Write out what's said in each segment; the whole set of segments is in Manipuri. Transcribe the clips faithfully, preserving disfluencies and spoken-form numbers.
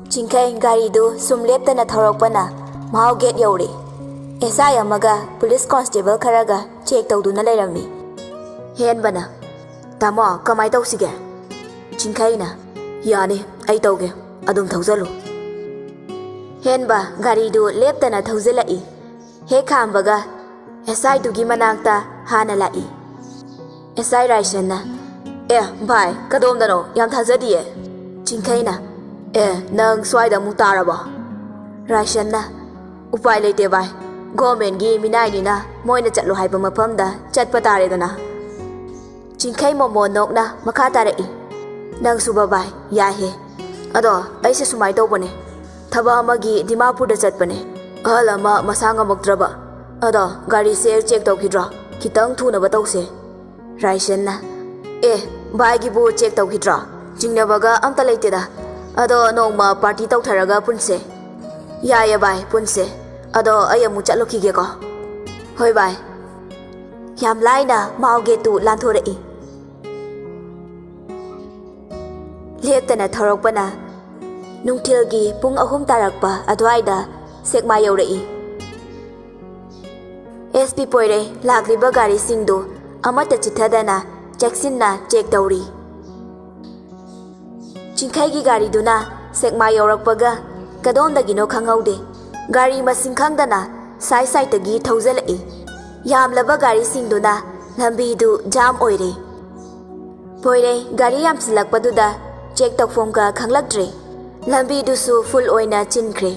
ꯆꯤꯡꯈꯩ ꯒꯥꯔꯤꯗꯨ ꯁꯨꯝ ꯂꯦꯞꯇꯅ ꯊꯧꯔꯛꯄꯅ ꯃꯍꯥꯎ ꯒꯦꯠ ꯌꯧꯔꯦ꯫ ꯑꯦꯁ ꯑꯥꯏ ꯑꯃꯒ ꯄꯨꯂꯤꯁ ꯀꯣꯟꯁꯇꯦꯕꯜ ꯈꯔꯒ ꯆꯦꯛ ꯇꯧꯗꯨꯅ ꯂꯩꯔꯝꯃꯤ꯫ ꯍꯦꯟꯕꯅ, "ꯇꯥꯃꯣ, ꯀꯃꯥꯏ ꯇꯧꯁꯤꯒꯦ?" ꯆꯤꯡꯈꯩꯅ, "ꯌꯥꯅꯤ, ꯑꯩ ꯇꯧꯒꯦ, ꯑꯗꯨꯝ ꯊꯧꯖꯜꯂꯨ꯫" ꯍꯦꯟꯕ ꯒꯥꯔꯤꯗꯨ ꯂꯦꯞꯇꯅ ꯊꯧꯖꯤꯜꯂꯛꯏ꯫ ꯍꯦꯛ ꯈꯥꯝꯕꯒ ꯑꯦꯁ ꯑꯥꯏꯗꯨꯒꯤ ꯃꯅꯥꯛꯇ ꯍꯥꯟꯅ ꯂꯥꯛꯏ꯫ ꯑꯦꯁ ꯑꯥꯏ ꯔꯥꯏꯁꯟꯅ, "ꯑꯦ ꯚꯥꯏ, ꯀꯗꯣꯝꯗꯅꯣ? ꯌꯥꯝ ꯊꯥꯖꯗꯤꯌꯦ꯫" ꯆꯤꯡꯈꯩꯅ, "ꯑꯦ, ꯅꯪ ꯁ꯭ꯋꯥꯏꯗ ꯑꯃꯨꯛ ꯇꯥꯔꯕꯣ?" ꯔꯥꯏꯁꯟꯅ, "ꯎꯄꯥꯏ ꯂꯩꯇꯦ ꯚꯥꯏ, ꯒꯣꯔꯃꯦꯟꯒꯤ ꯃꯤꯅꯥꯏꯅꯤꯅ ꯃꯣꯏꯅ ꯆꯠꯂꯣ ꯍꯥꯏꯕ ꯃꯐꯝꯗ ꯆꯠꯄ ꯇꯥꯔꯦꯗꯅ꯫" ꯆꯤꯡꯈꯩ ꯃꯣꯃꯣꯟ ꯅꯣꯛꯅ ꯃꯈꯥ ꯇꯥꯔꯛꯏ, "ꯅꯪꯁꯨ ꯕꯕꯥꯏ, ꯌꯥꯏꯍꯦ꯫ ꯑꯗꯣ ꯑꯩꯁꯦ ꯁꯨꯃꯥꯏ ꯇꯧꯕꯅꯦ, ꯊꯕꯛ ꯑꯃꯒꯤ ꯗꯤꯃꯥꯄꯨꯔꯗ ꯆꯠꯄꯅꯦ꯫ ꯑꯍꯜ ꯑꯃ ꯃꯁꯥ ꯉꯝꯃꯛꯇ꯭ꯔꯕ, ꯑꯗꯣ ꯒꯥꯔꯤꯁꯦ ꯆꯦꯛ ꯇꯧꯈꯤꯗ꯭ꯔꯣ? ꯈꯤꯇꯪ ꯊꯨꯅꯕ ꯇꯧꯁꯦ꯫" ꯔꯥꯏꯁꯟꯅ, "ꯑꯦ, ꯚꯥꯏꯒꯤꯕꯨ ꯆꯦꯛ ꯇꯧꯈꯤꯗ꯭ꯔꯣ? ꯆꯤꯡꯅꯕꯒ ꯑꯝꯇ ꯂꯩꯇꯦꯗ꯫ ꯑꯗꯣ ꯅꯣꯡꯃ ꯄꯥꯔꯇꯤ ꯇꯧꯊꯔꯒ ꯄꯨꯟꯁꯦ꯫" "ꯌꯥꯏꯌꯦ ꯚꯥꯏ, ꯄꯨꯟꯁꯦ꯫ ꯑꯗꯣ ꯑꯩ ꯑꯃꯨꯛ ꯆꯠꯂꯨꯈꯤꯒꯦꯀꯣ꯫" "ꯍꯣꯏ ꯚꯥꯏ꯫" ꯌꯥꯝ ꯂꯥꯏꯅ ꯃꯥꯎꯒꯦꯠꯇꯨ ꯂꯥꯟꯊꯣꯔꯛꯏ꯫ ꯂꯦꯞꯇꯅ ꯊꯧꯔꯛꯄꯅ ꯅꯨꯡꯊꯤꯜꯒꯤ ꯄꯨꯡ ꯑꯍꯨꯝ ꯇꯥꯔꯛꯄ ꯑꯗꯨꯋꯥꯏꯗ ꯁꯦꯛꯃꯥꯏ ꯌꯧꯔꯛꯏ꯫ ꯑꯦꯁ ꯄꯤ ꯄꯣꯏꯔꯩ ꯂꯥꯛꯂꯤꯕ ꯒꯥꯔꯤꯁꯤꯡꯗꯨ ꯑꯃꯠꯇ ꯆꯤꯠꯊꯗꯅ ꯆꯦꯛꯁꯤꯟꯅ ꯆꯦꯛ ꯇꯧꯔꯤ꯫ ꯆꯤꯡꯈꯩꯒꯤ ꯒꯥꯔꯤꯗꯨꯅ ꯁꯦꯛꯃꯥꯏ ꯌꯧꯔꯛꯄꯒ ꯀꯗꯣꯝꯗꯒꯤꯅꯣ ꯈꯪꯍꯧꯗꯦ, ꯒꯥꯔꯤ ꯃꯁꯤꯡ ꯈꯪꯗꯅ ꯁꯥꯏ ꯁꯥꯏꯗꯒꯤ ꯊꯧꯖꯤꯜꯂꯛꯏ꯫ ꯌꯥꯝꯂꯕ ꯒꯥꯔꯤꯁꯤꯡꯗꯨꯅ ꯂꯝꯕꯤꯗꯨ ꯖꯥꯝ ꯑꯣꯏꯔꯦ꯫ ꯄꯣꯏꯔꯩ ꯒꯥꯔꯤ ꯌꯥꯝꯁꯤꯜꯂꯛꯄꯗꯨꯗ ꯆꯦꯛ ꯇꯧꯐꯝꯒ ꯈꯪꯂꯛꯇ꯭ꯔꯦ꯫ ꯂꯝꯕꯤꯗꯨꯁꯨ ꯐꯨꯜ ꯑꯣꯏꯅ ꯆꯤꯟꯈ꯭ꯔꯦ꯫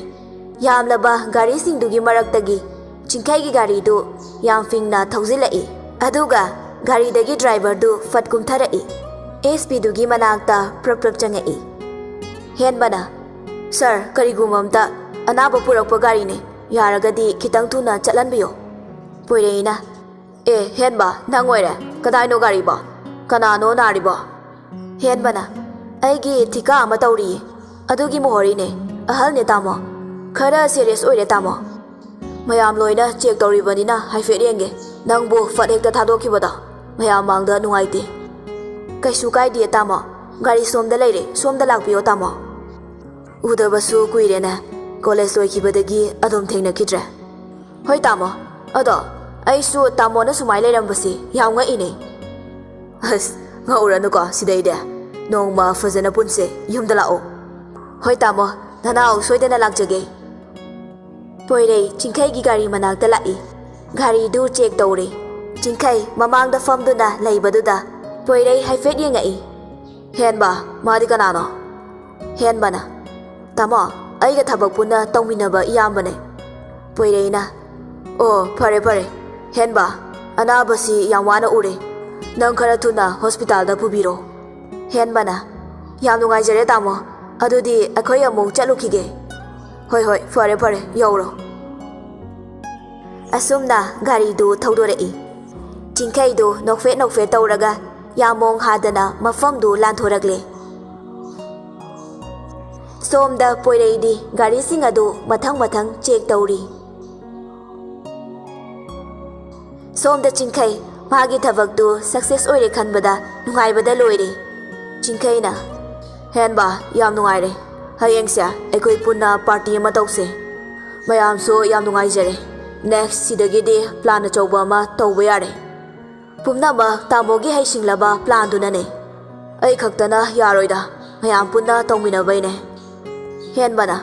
ꯌꯥꯝꯂꯕ ꯒꯥꯔꯤꯁꯤꯡꯗꯨꯒꯤ ꯃꯔꯛꯇꯒꯤ ꯆꯤꯡꯈꯩꯒꯤ ꯒꯥꯔꯤꯗꯨ ꯌꯥꯝ ꯐꯤꯡꯅ ꯊꯧꯖꯤꯜꯂꯛꯏ꯫ ꯑꯗꯨꯒ ꯒꯥꯔꯤꯗꯒꯤ ꯗ꯭ꯔꯥꯏꯚꯔꯗꯨ ꯐꯠ ꯀꯨꯝꯊꯔꯛꯏ꯫ ꯑꯦꯁ ꯄꯤꯗꯨꯒꯤ ꯃꯅꯥꯛꯇ ꯄ꯭ꯔꯞ ꯄ꯭ꯔꯞ ꯆꯪꯉꯛꯏ꯫ ꯍꯦꯟꯕꯅ, "ꯁꯥꯔ, ꯀꯔꯤꯒꯨꯝꯕ ꯑꯝꯇ ꯑꯅꯥꯕ ꯄꯨꯔꯛꯄ ꯒꯥꯔꯤꯅꯦ, ꯌꯥꯔꯒꯗꯤ ꯈꯤꯇꯪ ꯊꯨꯅ ꯆꯠꯍꯟꯕꯤꯌꯣ꯫" ꯄꯣꯏꯔꯩꯅ, "ꯑꯦ, ꯍꯦꯟꯕ, ꯅꯪ ꯑꯣꯏꯔꯦ? ꯀꯗꯥꯏꯅꯣ ꯒꯥꯔꯤꯕꯣ? ꯀꯅꯥꯅꯣ ꯅꯥꯔꯤꯕꯣ?" ꯍꯦꯟꯕꯅ, "ꯑꯩꯒꯤ ꯊꯤꯀꯥ ꯑꯃ ꯇꯧꯔꯤꯌꯦ, ꯑꯗꯨꯒꯤ ꯃꯣꯍꯣꯔꯤꯅꯦ꯫ ꯑꯍꯜꯅꯦ ꯇꯥꯃꯣ, ꯈꯔ ꯁꯦꯔꯤꯌꯁ ꯑꯣꯏꯔꯦ ꯇꯥꯃꯣ꯫" "ꯃꯌꯥꯝ ꯂꯣꯏꯅ ꯆꯦꯛ ꯇꯧꯔꯤꯕꯅꯤꯅ ꯍꯥꯏꯐꯦꯠ ꯌꯦꯡꯒꯦ꯫ ꯅꯪꯕꯨ ꯐꯠ ꯍꯦꯛꯇ ꯊꯥꯗꯣꯛꯈꯤꯕꯗꯣ ꯃꯌꯥꯝ ꯃꯥꯡꯗ ꯅꯨꯡꯉꯥꯏꯇꯦ꯫" "ꯀꯩꯁꯨ ꯀꯥꯏꯗꯦ ꯇꯥꯃꯣ, ꯒꯥꯔꯤ ꯁꯣꯝꯗ ꯂꯩꯔꯦ, ꯁꯣꯝꯗ ꯂꯥꯛꯄꯤꯌꯣ ꯇꯥꯃꯣ꯫" ꯎꯗꯕꯁꯨ ꯀꯨꯏꯔꯦꯅꯦ꯫ ꯀꯣꯂꯦꯖ ꯂꯣꯏꯈꯤꯕꯗꯒꯤ ꯑꯗꯨꯝ ꯊꯦꯡꯅꯈꯤꯗ꯭ꯔꯦ꯫ ꯍꯣꯏ ꯇꯥꯃꯣ, ꯑꯗꯣ ꯑꯩꯁꯨ ꯇꯥꯃꯣꯅ ꯁꯨꯃꯥꯏ ꯂꯩꯔꯝꯕꯁꯤ ꯌꯥꯝ ꯉꯛꯏꯅꯦ꯫ ꯑꯁ, ꯉꯛꯎꯔꯅꯨꯀꯣ ꯁꯤꯗꯩꯗꯤ꯫ ꯅꯣꯡꯃ ꯐꯖꯅ ꯄꯨꯟꯁꯦ, ꯌꯨꯝꯗ ꯂꯥꯛꯑꯣ꯫ ꯍꯣꯏ ꯇꯥꯃꯣ, ꯅꯅꯥꯎ ꯁꯣꯏꯗꯅ ꯂꯥꯛꯆꯒꯦ꯫ ꯄꯣꯏꯔꯩ ꯆꯤꯡꯈꯩꯒꯤ ꯒꯥꯔꯤ ꯃꯅꯥꯛꯇ ꯂꯥꯛꯏ꯫ ꯒꯥꯔꯤꯗꯨ ꯆꯦꯛ ꯇꯧꯔꯤ꯫ ꯆꯤꯡꯈꯩ ꯃꯃꯥꯡꯗ ꯐꯝꯗꯨꯅ ꯂꯩꯕꯗꯨꯗ ꯄꯣꯏꯔꯩ ꯍꯥꯏꯐꯦꯠ ꯌꯦꯡꯉꯛꯏ꯫ "ꯍꯦꯟꯕ, ꯃꯥꯗꯤ ꯀꯅꯥꯅꯣ?" ꯍꯦꯟꯕꯅ, "ꯇꯥꯃꯣ, ꯑꯩꯒ ꯊꯕꯛ ꯄꯨꯟꯅ ꯇꯧꯃꯤꯟꯅꯕ ꯏꯌꯥꯝꯕꯅꯦ꯫" ꯄꯣꯏꯔꯩꯅ, "ꯑꯣ, ꯐꯔꯦ ꯐꯔꯦ꯫ ꯍꯦꯟꯕ, ꯑꯅꯥꯕꯁꯤ ꯌꯥꯝ ꯋꯥꯅ ꯎꯔꯦ꯫ ꯅꯪ ꯈꯔ ꯊꯨꯅ ꯍꯣꯁꯄꯤꯇꯥꯜꯗ ꯄꯨꯕꯤꯔꯣ꯫" ꯍꯦꯟꯕꯅ, "ꯌꯥꯝ ꯅꯨꯡꯉꯥꯏꯖꯔꯦ ꯇꯥꯃꯣ꯫ ꯑꯗꯨꯗꯤ ꯑꯩꯈꯣꯏ ꯑꯃꯨꯛ ꯆꯠꯂꯨꯈꯤꯒꯦ꯫" "ꯍꯣꯏ ꯍꯣꯏ, ꯐꯔꯦ ꯐꯔꯦ, ꯌꯧꯔꯣ꯫" ꯑꯁꯨꯝꯅ ꯒꯥꯔꯤꯗꯨ ꯊꯧꯗꯣꯔꯛꯏ꯫ ꯆꯤꯡꯈꯩꯗꯨ ꯅꯣꯛꯐꯦꯠ ꯅꯣꯛꯐꯦꯠ ꯇꯧꯔꯒ ꯌꯥꯃꯣꯡ ꯍꯥꯗꯅ ꯃꯐꯝꯗꯨ ꯂꯥꯟꯊꯣꯔꯛꯂꯦ꯫ ꯁꯣꯝꯗ ꯄꯣꯏꯔꯩꯗꯤ ꯒꯥꯔꯤꯁꯤꯡ ꯑꯗꯨ ꯃꯊꯪ ꯃꯊꯪ ꯆꯦꯛ ꯇꯧꯔꯤ꯫ ꯁꯣꯝꯗ ꯆꯤꯡꯈꯩ ꯃꯥꯒꯤ ꯊꯕꯛꯇꯨ ꯁꯛꯁꯦꯁ ꯑꯣꯏꯔꯦ ꯈꯟꯕꯗ ꯅꯨꯡꯉꯥꯏꯕꯗ ꯂꯣꯏꯔꯦ꯫ ꯆꯤꯡꯈꯩꯅ, "ꯍꯦꯟꯕ, ꯌꯥꯝ ꯅꯨꯡꯉꯥꯏꯔꯦ꯫ ꯍꯌꯦꯡꯁꯦ ꯑꯩꯈꯣꯏ ꯄꯨꯟꯅ ꯄꯥꯔꯇꯤ ꯑꯃ ꯇꯧꯁꯦ꯫ ꯃꯌꯥꯝꯁꯨ ꯌꯥꯝ ꯅꯨꯡꯉꯥꯏꯖꯔꯦ꯫ ꯅꯦꯛꯁ ꯁꯤꯗꯒꯤꯗꯤ ꯄ꯭ꯂꯥꯟ ꯑꯆꯧꯕ ꯑꯃ ꯇꯧꯕ ꯌꯥꯔꯦ꯫ ꯄꯨꯝꯅꯃꯛ ꯇꯥꯃꯣꯒꯤ ꯍꯩꯁꯤꯡꯂꯕ ꯄ꯭ꯂꯥꯟꯗꯨꯅꯅꯦ꯫ ꯑꯩ ꯈꯛꯇꯅ ꯌꯥꯔꯣꯏꯗ, ꯃꯌꯥꯝ ꯄꯨꯟꯅ ꯇꯧꯃꯤꯟꯅꯕꯩꯅꯦ꯫" ꯍꯦꯟꯕꯅ,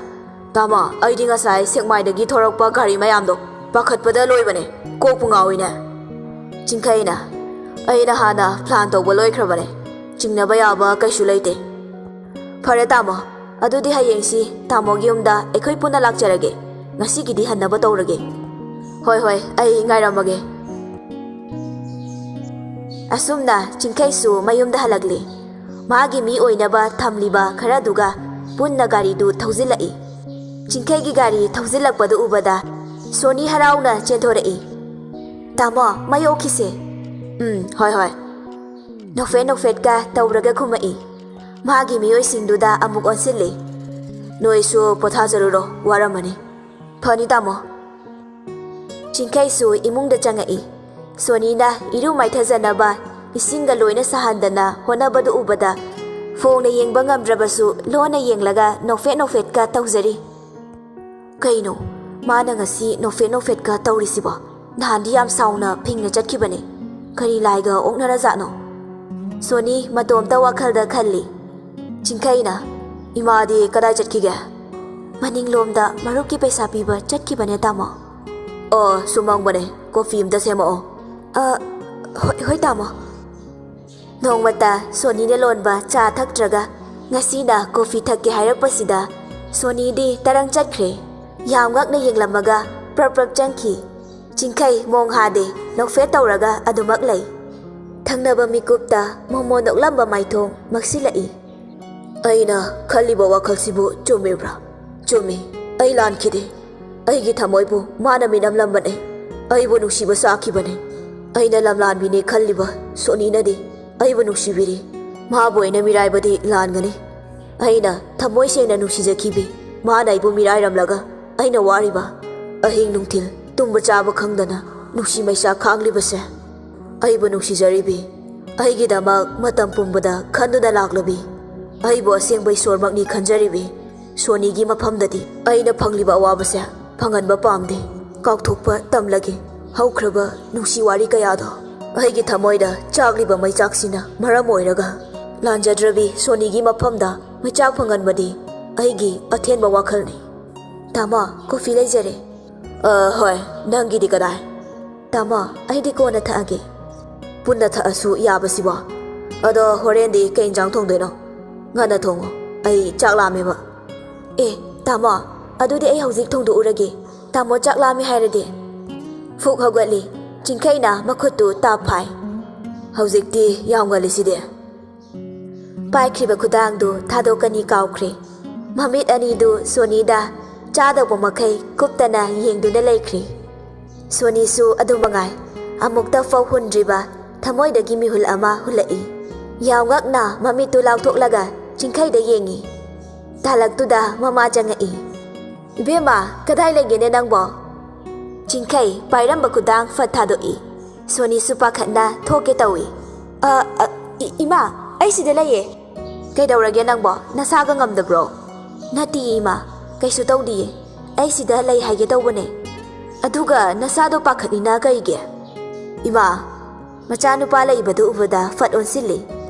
"ꯇꯥꯃꯣ, ꯑꯩꯗꯤ ꯉꯁꯥꯏ ꯁꯦꯛꯃꯥꯏꯗꯒꯤ ꯊꯣꯔꯛꯄ ꯒꯥꯔꯤ ꯃꯌꯥꯝꯗꯣ ꯄꯥꯈꯠꯄꯗ ꯂꯣꯏꯕꯅꯦ꯫ ꯀꯣꯛꯄꯨ ꯉꯥꯎꯏꯅꯦ꯫" ꯆꯤꯡꯈꯩꯅ, "ꯑꯩꯅ ꯍꯥꯟꯅ ꯄ꯭ꯂꯥꯟ ꯇꯧꯕ ꯂꯣꯏꯈ꯭ꯔꯕꯅꯦ꯫ ꯆꯤꯡꯅꯕ ꯌꯥꯕ ꯀꯩꯁꯨ ꯂꯩꯇꯦ꯫" "ꯐꯔꯦ ꯇꯥꯃꯣ, ꯑꯗꯨꯗꯤ ꯍꯌꯦꯡꯁꯤ ꯇꯥꯃꯣꯒꯤ ꯌꯨꯝꯗ ꯑꯩꯈꯣꯏ ꯄꯨꯟꯅ ꯂꯥꯛꯆꯔꯒꯦ꯫ ꯉꯁꯤꯒꯤꯗꯤ ꯍꯟꯅꯕ ꯇꯧꯔꯒꯦ꯫" "ꯍꯣꯏ ꯍꯣꯏ, ꯑꯩ ꯉꯥꯏꯔꯝꯃꯒꯦ꯫" ꯑꯁꯨꯝꯅ ꯆꯤꯡꯈꯩꯁꯨ ꯃꯌꯨꯝꯗ ꯍꯜꯂꯛꯂꯦ꯫ ꯃꯥꯒꯤ ꯃꯤ ꯑꯣꯏꯅꯕ ꯊꯝꯂꯤꯕ ꯈꯔꯗꯨꯒ ꯄꯨꯟꯅ ꯒꯥꯔꯤꯗꯨ ꯊꯧꯖꯤꯜꯂꯛꯏ꯫ ꯆꯤꯡꯈꯩꯒꯤ ꯒꯥꯔꯤ ꯊꯧꯖꯤꯜꯂꯛꯄꯗꯨ ꯎꯕꯗ ꯁꯣꯅꯤ ꯍꯔꯥꯎꯅ ꯆꯦꯟꯊꯣꯔꯛꯏ꯫ "ꯇꯥꯃꯣ, ꯃꯩ ꯑꯣꯛꯈꯤꯁꯦ꯫" "ꯎꯝ, ꯍꯣꯏ ꯍꯣꯏ꯫" ꯅꯣꯛꯐꯦꯠ ꯅꯣꯛꯐꯦꯠꯀ ꯇꯧꯔꯒ ꯈꯨꯝꯃꯛꯏ꯫ ꯃꯥꯒꯤ ꯃꯤꯑꯣꯏꯁꯤꯡꯗꯨꯗ ꯑꯃꯨꯛ ꯑꯣꯟꯁꯤꯜꯂꯤ꯫ "ꯅꯣꯏꯁꯨ ꯄꯣꯊꯥꯖꯔꯨꯔꯣ, ꯋꯥꯔꯝꯃꯅꯤ꯫" "ꯐꯅꯤ ꯇꯥꯃꯣ꯫" ꯆꯤꯡꯈꯩꯁꯨ ꯏꯃꯨꯡꯗ ꯆꯪꯉꯛꯏ꯫ ꯁꯣꯅꯤꯅ ꯏꯔꯨ ꯃꯥꯏꯊꯖꯅꯕ ꯏꯁꯤꯡꯒ ꯂꯣꯏꯅ ꯁꯥꯍꯟꯗꯅ ꯍꯣꯠꯅꯕꯗꯨ ꯎꯕꯗ ꯐꯣꯡꯅ ꯌꯦꯡꯕ ꯉꯝꯗ꯭ꯔꯕꯁꯨ ꯂꯣꯟꯅ ꯌꯦꯡꯂꯒ ꯅꯣꯛꯐꯦꯠ ꯅꯣꯛꯐꯦꯠꯀ ꯇꯧꯖꯔꯤ꯫ ꯀꯩꯅꯣ ꯃꯥꯅ ꯉꯁꯤ ꯅꯣꯛꯐꯦꯠ ꯅꯣꯛꯐꯦꯠꯀ ꯇꯧꯔꯤꯁꯤꯕꯣ? ꯅꯍꯥꯟꯗꯤ ꯌꯥꯝ ꯁꯥꯎꯅ ꯐꯤꯡꯅ ꯆꯠꯈꯤꯕꯅꯦ꯫ ꯀꯔꯤ ꯂꯥꯏꯒ ꯑꯣꯛꯅꯔꯖꯥꯠꯅꯣ? ꯁꯣꯅꯤ ꯃꯇꯣꯝꯇ ꯋꯥꯈꯜꯗ ꯈꯜꯂꯤ꯫ ꯆꯤꯡꯈꯩꯅ, "ꯏꯃꯥꯗꯤ ꯀꯗꯥꯏ ꯆꯠꯈꯤꯒꯦ?" "ꯃꯅꯤꯡꯂꯣꯝꯗ ꯃꯔꯨꯞꯀꯤ ꯄꯩꯁꯥ ꯄꯤꯕ ꯆꯠꯈꯤꯕꯅꯦ, ꯇꯥꯃꯣ꯫" "ꯑꯣ, ꯁꯨꯃꯪꯕꯅꯦ, ꯀꯣꯐꯤ ꯑꯝꯇ ꯁꯦꯝꯃꯛꯑꯣ꯫" "ꯑ, ꯍꯣꯏ, ꯍꯣꯏ, ꯇꯥꯃꯣ꯫" ꯅꯣꯡꯃꯇ ꯁꯣꯅꯤꯅ ꯂꯣꯟꯕ ꯆꯥ ꯊꯛꯇ꯭ꯔꯒ ꯉꯁꯤꯅ ꯀꯣꯐꯤ ꯊꯛꯀꯦ ꯍꯥꯏꯔꯛꯄꯁꯤꯗ ꯁꯣꯅꯤꯗꯤ ꯇꯔꯪ ꯆꯠꯈ꯭ꯔꯦ꯫ ꯌꯥꯝ ꯉꯛꯅ ꯌꯦꯡꯂꯝꯃꯒ ꯄ꯭ꯔꯞ ꯄ꯭ꯔꯞ ꯆꯪꯈꯤ꯫ ꯆꯤꯡꯈꯩ ꯃꯣꯡ ꯍꯥꯗꯦ, ꯅꯣꯛꯐꯦꯠ ꯇꯧꯔꯒ ꯑꯗꯨꯃꯛ ꯂꯩ꯫ ꯊꯪꯅꯕ ꯃꯤꯀꯨꯞꯇ ꯃꯣꯃꯣ ꯅꯣꯛꯂꯝꯕ ꯃꯥꯏꯊꯣꯡ ꯃꯛꯁꯤꯜꯂꯛꯏ꯫ "ꯑꯩꯅ ꯈꯜꯂꯤꯕ ꯋꯥꯈꯜꯁꯤꯕꯨ ꯆꯨꯝꯃꯤꯕ꯭ꯔꯥ?" "ꯆꯨꯝꯃꯤ꯫ ꯑꯩ ꯂꯥꯟꯈꯤꯗꯦ꯫ ꯑꯩꯒꯤ ꯊꯃꯣꯏꯕꯨ ꯃꯥꯅ ꯃꯤꯅꯝꯂꯝꯕꯅꯦ꯫ ꯑꯩꯕꯨ ꯅꯨꯡꯁꯤꯕ ꯁꯥꯈꯤꯕꯅꯦ꯫ ꯑꯩꯅ ꯂꯝꯂꯥꯟꯕꯤꯅꯦ ꯈꯜꯂꯤꯕ ꯁꯣꯅꯤꯅꯗꯤ ꯑꯩꯕꯨ ꯅꯨꯡꯁꯤꯕꯤꯔꯤ꯫ ꯃꯥꯕꯨ ꯑꯩꯅ ꯃꯤꯔꯥꯏꯕꯗꯤ ꯂꯥꯟꯒꯅꯤ꯫ ꯑꯩꯅ ꯊꯃꯣꯏ ꯁꯦꯡꯅ ꯅꯨꯡꯁꯤꯖꯈꯤꯕꯤ ꯃꯥꯅ ꯑꯩꯕꯨ ꯃꯤꯔꯥꯏꯔꯝꯂꯒ ꯑꯩꯅ ꯋꯥꯔꯤꯕ, ꯑꯍꯤꯡ ꯅꯨꯡꯊꯤꯜ ꯇꯨꯝꯕ ꯆꯥꯕ ꯈꯪꯗꯅ ꯅꯨꯡꯁꯤ ꯃꯩꯁꯥ ꯈꯥꯡꯂꯤꯕꯁꯦ꯫ ꯑꯩꯕꯨ ꯅꯨꯡꯁꯤꯖꯔꯤꯕꯤ, ꯑꯩꯒꯤꯗꯃꯛ ꯃꯇꯝ ꯄꯨꯝꯕꯗ ꯈꯟꯗꯨꯅ ꯂꯥꯛꯂꯕꯤ, ꯑꯩꯕꯨ ꯑꯁꯦꯡꯕ ꯏꯁꯣꯔꯃꯛꯅꯤ ꯈꯟꯖꯔꯤꯕꯤ ꯁꯣꯅꯤꯒꯤ ꯃꯐꯝꯗꯗꯤ ꯑꯩꯅ ꯐꯪꯂꯤꯕ ꯑꯋꯥꯕꯁꯦ ꯐꯪꯍꯟꯕ ꯄꯥꯝꯗꯦ꯫ ꯀꯥꯎꯊꯣꯛꯄ ꯇꯝꯂꯒꯦ ꯍꯧꯈ꯭ꯔꯕ ꯅꯨꯡꯁꯤ ꯋꯥꯔꯤ ꯀꯌꯥꯗꯣ꯫ ꯑꯩꯒꯤ ꯊꯃꯣꯏꯗ ꯆꯥꯛꯂꯤꯕ ꯃꯩꯆꯥꯛꯁꯤꯅ ꯃꯔꯝ ꯑꯣꯏꯔꯒ ꯂꯥꯟꯖꯗ꯭ꯔꯕꯤ ꯁꯣꯅꯤꯒꯤ ꯃꯐꯝꯗ ꯃꯩꯆꯥꯛ ꯐꯪꯍꯟꯕꯗꯤ ꯑꯩꯒꯤ ꯑꯊꯦꯟꯕ ꯋꯥꯈꯜꯅꯤ꯫" "ꯇꯥꯃꯣ, ꯀꯣꯐꯤ ꯂꯩꯖꯔꯦ꯫" "ꯑ, ꯍꯣꯏ, ꯅꯪꯒꯤꯗꯤ ꯀꯗꯥꯏ?" "ꯇꯥꯃꯣ, ꯑꯩꯗꯤ ꯀꯣꯟꯅ ꯊꯛꯑꯒꯦ꯫" "ꯄꯨꯟꯅ ꯊꯛꯑꯁꯨ ꯌꯥꯕꯁꯤꯕꯣ꯫ ꯑꯗꯣ ꯍꯣꯔꯦꯟꯗꯤ ꯀꯩ ꯏꯟꯖꯥꯡ ꯊꯣꯡꯗꯣꯏꯅꯣ? ꯉꯟꯅ ꯊꯣꯡꯉꯣ, ꯑꯩ ꯆꯥꯛ ꯂꯥꯝꯃꯦꯕ꯫" "ꯑꯦ, ꯇꯥꯃꯣ, ꯑꯗꯨꯗꯤ ꯑꯩ ꯍꯧꯖꯤꯛ ꯊꯣꯡꯗꯣꯛꯎꯔꯒꯦ, ꯇꯥꯃꯣ ꯆꯥꯛ ꯂꯥꯝꯃꯦ ꯍꯥꯏꯔꯗꯤ꯫" ꯐꯨꯛ ꯍꯧꯒꯠꯂꯤ꯫ ꯆꯤꯡꯈꯩꯅ ꯃꯈꯨꯠꯇꯨ ꯇꯥꯞ ꯐꯥꯏ꯫ "ꯍꯧꯖꯤꯛꯇꯤ ꯌꯥꯝ ꯉꯜꯂꯤꯁꯤꯗꯤ꯫" ꯄꯥꯏꯈ꯭ꯔꯤꯕ ꯈꯨꯗꯥꯡꯗꯨ ꯊꯥꯗꯣꯛꯀꯅꯤ ꯀꯥꯎꯈ꯭ꯔꯦ꯫ ꯃꯃꯤꯠ ꯑꯅꯤꯗꯨ ꯁꯣꯅꯤꯗ ꯆꯥꯗꯧꯕ ꯃꯈꯩ ꯀꯨꯞꯇꯅ ꯌꯦꯡꯗꯨꯅ ꯂꯩꯈ꯭ꯔꯦ꯫ ꯁꯣꯅꯤꯁꯨ ꯑꯗꯨ ꯃꯉꯥꯏ, ꯑꯃꯨꯛꯇ ꯐꯥꯎ ꯍꯨꯟꯗ꯭ꯔꯤꯕ ꯊꯃꯣꯏꯗꯒꯤ ꯃꯤꯍꯨꯜ ꯑꯃ ꯍꯨꯜꯂꯛꯏ꯫ ꯌꯥꯝ ꯉꯛꯅ ꯃꯃꯤꯠꯇꯨ ꯂꯥꯎꯊꯣꯛꯂꯒ ꯆꯤꯡꯈꯩꯗ ꯌꯦꯡꯉꯤ꯫ ꯇꯥꯂꯛꯇꯨꯗ ꯃꯃꯥ ꯆꯪꯉꯛꯏ꯫ "ꯏꯕꯦꯝꯃ, ꯀꯗꯥꯏ ꯂꯩꯒꯦꯅꯦ ꯅꯪꯕꯣ?" ꯆꯤꯡꯈꯩ ꯄꯥꯏꯔꯝꯕ ꯈꯨꯗꯥꯡ ꯐꯠ ꯊꯥꯗꯣꯛꯏ꯫ ꯁꯣꯅꯤꯁꯨ ꯄꯥꯈꯠꯅ ꯊꯣꯛꯀꯦ ꯇꯧꯏ꯫ "ꯑ, ꯑ, ꯏ-, ꯏꯃꯥ, ꯑꯩ ꯁꯤꯗ ꯂꯩꯌꯦ꯫" ꯀꯩꯗꯧꯔꯒꯦ ꯅꯪꯕꯣ? ꯅꯁꯥꯒ ꯉꯝꯗꯕ꯭ꯔꯣ? ꯅꯠꯇꯤꯌꯦ ꯏꯃꯥ, ꯀꯩꯁꯨ ꯇꯧꯗꯤꯌꯦ꯫ ꯑꯩ ꯁꯤꯗ ꯂꯩ ꯍꯥꯏꯒꯦ ꯇꯧꯕꯅꯦ꯫ ꯑꯗꯨꯒ ꯅꯁꯥꯗꯣ ꯄꯥꯈꯠꯂꯤꯅ ꯀꯩꯒꯤ? ꯏꯃꯥ, ꯃꯆꯥꯅꯨꯄꯥ ꯂꯩꯕꯗꯨ ꯎꯕꯗ ꯐꯠ ꯑꯣꯟꯁꯤꯜꯂꯤ꯫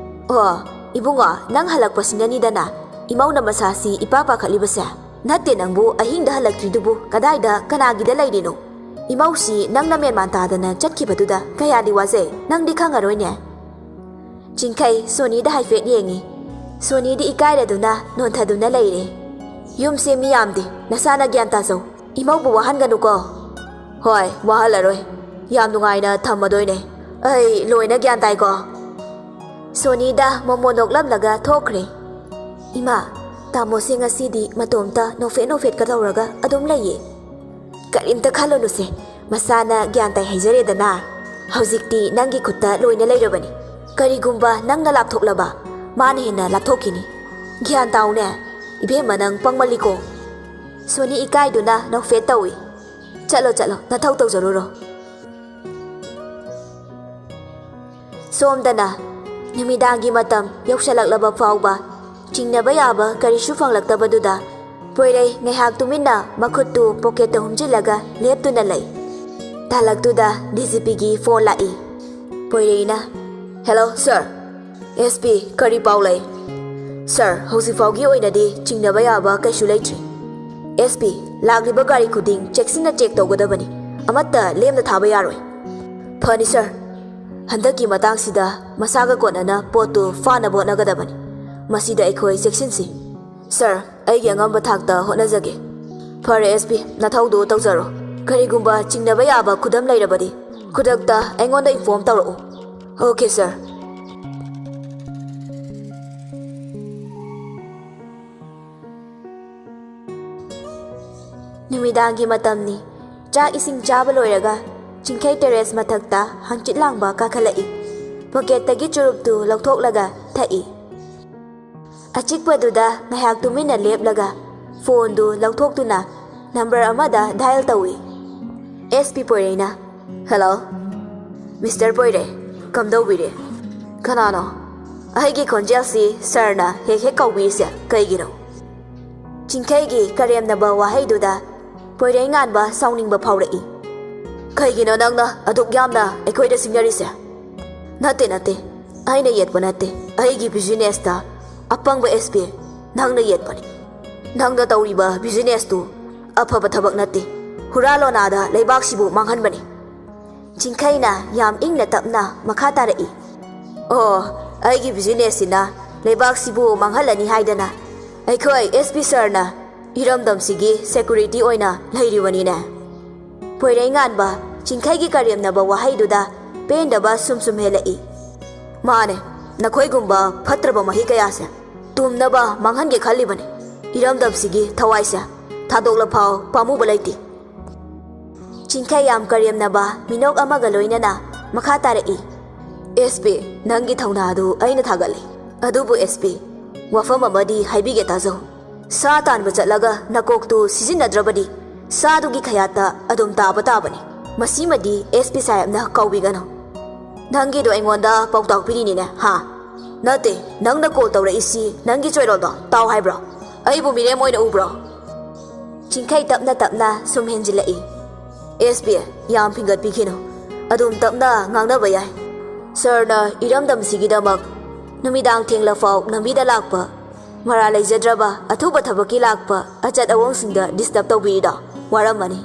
ꯑꯣ, ꯏꯕꯨꯡꯉꯣ, ꯅꯪ ꯍꯜꯂꯛꯄꯁꯤꯅꯅꯤꯗꯅ ꯏꯃꯧꯅ ꯃꯁꯥꯁꯤ ꯏꯄꯥ ꯄꯥꯈꯠꯂꯤꯕꯁꯦ꯫ ꯅꯠꯇꯦ ꯅꯪꯕꯨ, ꯑꯍꯤꯡꯗ ꯍꯜꯂꯛꯇ꯭ꯔꯤꯗꯨꯕꯨ ꯀꯗꯥꯏꯗ ꯀꯅꯥꯒꯤꯗ ꯂꯩꯔꯤꯅꯣ? ꯏꯃꯧꯁꯤ ꯅꯪꯅ ꯃꯦꯟꯃꯥꯟ ꯇꯥꯗꯅ ꯆꯠꯈꯤꯕꯗꯨꯗ ꯀꯌꯥꯗꯤ ꯋꯥꯖꯩ꯫ ꯅꯪꯗꯤ ꯈꯪꯉꯔꯣꯏꯅꯦ꯫ ꯆꯤꯡꯈꯩ ꯁꯣꯅꯤꯗ ꯍꯥꯏꯐꯦꯠ ꯌꯦꯡꯉꯤ꯫ ꯁꯣꯅꯤꯗꯤ ꯏꯀꯥꯏꯔꯗꯨꯅ ꯅꯣꯟꯊꯗꯨꯅ ꯂꯩꯔꯦ꯫ ꯌꯨꯝꯁꯦ ꯃꯤ ꯌꯥꯝꯗꯦ, ꯅꯁꯥꯅ ꯒ꯭ꯌꯥꯟ ꯇꯥꯖꯧ꯫ ꯏꯃꯧꯕꯨ ꯋꯥꯍꯟꯒꯅꯨꯀꯣ꯫ ꯍꯣꯏ, ꯋꯥꯍꯜꯂꯔꯣꯏ꯫ ꯌꯥꯝ ꯅꯨꯡꯉꯥꯏꯅ ꯊꯝꯃꯗꯣꯏꯅꯦ꯫ ꯑꯩ ꯂꯣꯏꯅ ꯒ꯭ꯌꯥꯟ ꯇꯥꯏꯀꯣ꯫ ꯁꯣꯅꯤꯗ ꯃꯣꯃꯣ ꯅꯣꯛꯂꯝꯂꯒ ꯊꯣꯛꯈ꯭ꯔꯦ꯫ ꯏꯃꯥ, ꯇꯥꯃꯣꯁꯦ ꯉꯁꯤꯗꯤ ꯃꯇꯣꯝꯇ ꯅꯣꯛꯐꯦꯠ ꯅꯣꯛꯐꯦꯠꯀ ꯇꯧꯔꯒ ꯑꯗꯨꯝ ꯂꯩꯌꯦ꯫ ꯀꯔꯤꯝꯇ ꯈꯜꯂꯨꯅꯨꯁꯦ, ꯃꯁꯥꯅ ꯒ꯭ꯌꯥꯟ ꯇꯥꯏ ꯍꯥꯏꯖꯔꯦꯗꯅ꯫ ꯍꯧꯖꯤꯛꯇꯤ ꯅꯪꯒꯤ ꯈꯨꯠꯇ ꯂꯣꯏꯅ ꯂꯩꯔꯕꯅꯤ꯫ ꯀꯔꯤꯒꯨꯝꯕ ꯅꯪꯅ ꯂꯥꯞꯊꯣꯛꯂꯕ, ꯃꯥꯅ ꯍꯦꯟꯅ ꯂꯥꯞꯊꯣꯛꯈꯤꯅꯤ꯫ ꯒ꯭ꯌꯥꯟ ꯇꯥꯎꯅꯦ, ꯏꯕꯦꯝꯃ ꯅꯪ ꯄꯪꯃꯜꯂꯤꯀꯣ꯫ ꯁꯣꯅꯤ ꯏꯀꯥꯏꯗꯨꯅ ꯅꯣꯛꯐꯦꯠ ꯇꯧꯏ꯫ ꯆꯠꯂꯣ ꯆꯠꯂꯣ, ꯅꯊꯧ ꯇꯧꯖꯔꯨꯔꯣ꯫ ꯁꯣꯝꯗꯅ ꯅꯨꯃꯤꯗꯥꯡꯒꯤ ꯃꯇꯝ ꯌꯧꯁꯜꯂꯛꯂꯕ ꯐꯥꯎꯕ ꯆꯤꯡꯅꯕ ꯌꯥꯕ ꯀꯔꯤꯁꯨ ꯐꯪꯂꯛꯇꯕꯗꯨꯗ ꯄꯣꯏꯔꯩ ꯉꯥꯏꯍꯥꯛ ꯇꯨꯃꯤꯟꯅ ꯃꯈꯨꯠꯇꯨ ꯄꯣꯀꯦꯠꯇ ꯍꯨꯝꯖꯤꯜꯂꯒ ꯂꯦꯞꯇꯨꯅ ꯂꯩ꯫ ꯇꯥꯂꯛꯇꯨꯗ ꯗꯤ ꯖꯤ ꯄꯤꯒꯤ ꯐꯣꯟ ꯂꯥꯛꯏ꯫ ꯄꯣꯏꯔꯩꯅ, "ꯍꯦꯜꯂꯣ ꯁꯥꯔ꯫ ꯑꯦꯁ ꯄꯤ, ꯀꯔꯤ ꯄꯥꯎ ꯂꯩ?" "ꯁꯥꯔ, ꯍꯧꯖꯤꯛ ꯐꯥꯎꯒꯤ ꯑꯣꯏꯅꯗꯤ ꯆꯤꯡꯅꯕ ꯌꯥꯕ ꯀꯩꯁꯨ ꯂꯩꯇ꯭ꯔꯤ꯫ ꯑꯦꯁ ꯄꯤ, ꯂꯥꯛꯂꯤꯕ ꯒꯥꯔꯤ ꯈꯨꯗꯤꯡ ꯆꯦꯛꯁꯤꯟꯅ ꯆꯦꯛ ꯇꯧꯒꯗꯕꯅꯤ, ꯑꯃꯠꯇ ꯂꯦꯝꯅ ꯊꯥꯕ ꯌꯥꯔꯣꯏ"꯫ "ꯐꯅꯤ ꯁꯥꯔ, ꯍꯟꯗꯛꯀꯤ ꯃꯇꯥꯡꯁꯤꯗ ꯃꯁꯥꯒ ꯀꯣꯟꯅꯅ ꯄꯣꯠꯇꯨ ꯐꯥꯅꯕ ꯍꯣꯠꯅꯒꯗꯕꯅꯤ꯫ ꯃꯁꯤꯗ ꯑꯩꯈꯣꯏ ꯆꯦꯛꯁꯤꯟꯁꯤ꯫ ꯁꯥꯔ, ꯑꯩꯒꯤ ꯑꯉꯝꯕ ꯊꯥꯛꯇ ꯍꯣꯠꯅꯖꯒꯦ"꯫ "ꯐꯔꯦ ꯑꯦꯁ ꯄꯤ, ꯅꯊꯧꯗꯨ ꯇꯧꯖꯔꯣ꯫ ꯀꯔꯤꯒꯨꯝꯕ ꯆꯤꯡꯅꯕ ꯌꯥꯕ ꯈꯨꯗꯝ ꯂꯩꯔꯕꯗꯤ ꯈꯨꯗꯛꯇ ꯑꯩꯉꯣꯟꯗ ꯏꯟꯐꯣꯔꯝ ꯇꯧꯔꯛꯎ"꯫ "Okay sir". ꯅꯨꯃꯤꯗꯥꯡꯒꯤ ꯃꯇꯝꯅꯤ꯫ ꯆꯥꯛ ꯏꯁꯤꯡ ꯆꯥꯕ ꯂꯣꯏꯔꯒ ꯆꯤꯡꯈꯩ ꯇꯦꯔꯦꯁ ꯃꯊꯛꯇ ꯍꯪꯆꯤꯠ ꯂꯥꯡꯕ ꯀꯥꯈꯠꯂꯛꯏ꯫ ꯄꯣꯀꯦꯠꯇꯒꯤ ꯆꯨꯔꯨꯞꯇꯨ ꯂꯧꯊꯣꯛꯂꯒ ꯊꯛꯏ꯫ ꯑꯆꯤꯛꯄꯗꯨꯗ ꯉꯥꯏꯍꯥꯛ ꯇꯨꯃꯤꯟꯅ ꯂꯦꯞꯂꯒ ꯐꯣꯟꯗꯨ ꯂꯧꯊꯣꯛꯇꯨꯅ ꯅꯝꯕꯔ ꯑꯃꯗ ꯗꯥꯏꯜ ꯇꯧꯏ꯫ ꯑꯦꯁ ꯄꯤ ꯄꯣꯏꯔꯩꯅ, "ꯍꯦꯜꯂꯣ"꯫ "ꯃꯤꯁꯇꯔ ꯄꯣꯏꯔꯩ, ꯀꯝꯗꯧꯕꯤꯔꯦ? ꯀꯅꯥꯅꯣ?" ꯑꯩꯒꯤ ꯈꯣꯟꯖꯦꯜꯁꯤ ꯁꯥꯔꯅ ꯍꯦꯛ ꯍꯦꯛ ꯀꯧꯕꯤꯔꯤꯁꯦ ꯀꯩꯒꯤꯅꯣ? ꯆꯤꯡꯈꯩꯒꯤ ꯀꯔꯦꯝꯅꯕ ꯋꯥꯍꯩꯗꯨꯗ ꯄꯣꯏꯔꯩꯉꯥꯟꯕ ꯁꯥꯎꯅꯤꯡꯕ ꯐꯥꯎꯔꯛꯏ꯫ "ꯀꯩꯒꯤꯅꯣ ꯅꯪꯅ ꯑꯗꯨꯛ ꯌꯥꯝꯅ ꯑꯩꯈꯣꯏꯗ ꯁꯤꯡꯅꯔꯤꯁꯦ?" "ꯅꯠꯇꯦ, ꯅꯠꯇꯦ, ꯑꯩꯅ ꯌꯦꯠꯄ ꯅꯠꯇꯦ꯫ ꯑꯩꯒꯤ ꯕꯤꯖꯤꯅꯦꯁꯇ ꯑꯄꯪꯕ ꯑꯦꯁ ꯄꯤ ꯅꯪꯅ ꯌꯦꯠꯄꯅꯤ꯫ ꯅꯪꯅ ꯇꯧꯔꯤꯕ ꯕꯤꯖꯤꯅꯦꯁꯇꯨ ꯑꯐꯕ ꯊꯕꯛ ꯅꯠꯇꯦ꯫ ꯍꯨꯔꯥ ꯂꯣꯅꯥꯗ ꯂꯩꯕꯥꯛꯁꯤꯕꯨ ꯃꯥꯡꯍꯟꯕꯅꯤ꯫" ꯆꯤꯡꯈꯩꯅ ꯌꯥꯝ ꯏꯪꯅ ꯇꯞꯅ ꯃꯈꯥ ꯇꯥꯔꯛꯏ꯫ "ꯑꯣ, ꯑꯩꯒꯤ ꯕꯤꯖꯤꯅꯦꯁꯁꯤꯅ ꯂꯩꯕꯥꯛꯁꯤꯕꯨ ꯃꯥꯡꯍꯜꯂꯅꯤ ꯍꯥꯏꯗꯅ ꯑꯩꯈꯣꯏ ꯑꯦꯁ ꯄꯤ ꯁꯥꯔꯅ ꯏꯔꯝꯗꯝꯁꯤꯒꯤ ꯁꯦꯀ꯭ꯌꯨꯔꯤꯇꯤ ꯑꯣꯏꯅ ꯂꯩꯔꯤꯕꯅꯤꯅꯦ꯫" ꯄꯣꯏꯔꯩꯉꯥꯟꯕ ꯆꯤꯡꯈꯩꯒꯤ ꯀꯔꯦꯝꯅꯕ ꯋꯥꯍꯩꯗꯨꯗ ꯄꯦꯟꯗꯕ ꯁꯨꯝ ꯁꯨꯝ ꯍꯦꯜꯂꯛꯏ꯫ "ꯃꯥꯅꯦ, ꯅꯈꯣꯏꯒꯨꯝꯕ ꯐꯠꯇ꯭ꯔꯕ ꯃꯍꯤ ꯀꯌꯥꯁꯦ ꯇꯨꯝꯅꯕ ꯃꯥꯡꯍꯟꯒꯦ ꯈꯜꯂꯤꯕꯅꯤ ꯏꯔꯝꯗꯝꯁꯤꯒꯤ ꯊꯋꯥꯏꯁꯦ꯫ ꯊꯥꯗꯣꯛꯂꯐꯥꯎ ꯄꯥꯝꯃꯨꯕ ꯂꯩꯇꯦ꯫" ꯆꯤꯡꯈꯩ ꯌꯥꯝ ꯀꯔꯦꯝꯅꯕ ꯃꯤꯅꯣꯛ ꯑꯃꯒ ꯂꯣꯏꯅꯅ ꯃꯈꯥ ꯇꯥꯔꯛꯏ꯫ "ꯑꯦꯁ ꯄꯤ, ꯅꯪꯒꯤ ꯊꯧꯅꯥ ꯑꯗꯨ ꯑꯩꯅ ꯊꯥꯒꯠꯂꯤ꯫ ꯑꯗꯨꯕꯨ ꯑꯦꯁ ꯄꯤ, ꯋꯥꯐꯝ ꯑꯃꯗꯤ ꯍꯥꯏꯕꯤꯒꯦ ꯇꯥꯖꯧ꯫ ꯁꯥ ꯇꯥꯟꯕ ꯆꯠꯂꯒ ꯅꯀꯣꯛꯇꯨ ꯁꯤꯖꯤꯟꯅꯗ꯭ꯔꯕꯗꯤ ꯁꯥꯗꯨꯒꯤ ꯈꯌꯥꯠꯇ ꯑꯗꯨꯝ ꯇꯥꯕ ꯇꯥꯕꯅꯤ꯫ ꯃꯁꯤꯃꯗꯤ ꯑꯦꯁ ꯄꯤ ꯁꯥꯍꯦꯕꯅ ꯀꯥꯎꯕꯤꯒꯅꯨ꯫" "ꯅꯪꯒꯤꯗꯣ ꯑꯩꯉꯣꯟꯗ ꯄꯥꯎꯇꯥꯛ ꯄꯤꯔꯤꯅꯤꯅꯦ, ꯍꯥ?" "ꯅꯠꯇꯦ, ꯅꯪꯅ ꯀꯣꯜ ꯇꯧꯔꯛꯏꯁꯤ ꯅꯪꯒꯤ ꯆꯣꯏꯔꯣꯜꯗꯣ ꯇꯥꯎ ꯍꯥꯏꯕ꯭ꯔꯣ? ꯑꯩꯕꯨ ꯃꯤꯔꯦꯝ ꯑꯣꯏꯅ ꯎꯕ꯭ꯔꯣ?" ꯆꯤꯡꯈꯩ ꯇꯞꯅ ꯇꯞꯅ ꯁꯨꯝ ꯍꯦꯟꯖꯤꯜꯂꯛꯏ꯫ "ꯑꯦꯁ ꯄꯤ, ꯌꯥꯝ ꯐꯤꯡꯒꯠꯄꯤꯈꯤꯅꯨ꯫ ꯑꯗꯨꯝ ꯇꯞꯅ ꯉꯥꯡꯅꯕ ꯌꯥꯏ꯫ ꯁꯥꯔꯅ ꯏꯔꯝꯗꯝꯁꯤꯒꯤꯗꯃꯛ ꯅꯨꯃꯤꯗꯥꯡ ꯊꯦꯡꯂꯐꯥꯎ ꯂꯝꯕꯤꯗ ꯂꯥꯛꯄ, ꯃꯔꯥꯜ ꯂꯩꯖꯗ꯭ꯔꯕ ꯑꯊꯨꯕ ꯊꯕꯛꯀꯤ ꯂꯥꯛꯄ ꯑꯆꯠ ꯑꯋꯣꯡꯁꯤꯡꯗ ꯗꯤꯁꯇꯔꯕ ꯇꯧꯕꯤꯔꯤꯗꯣ ꯋꯥꯔꯝꯃꯅꯤ꯫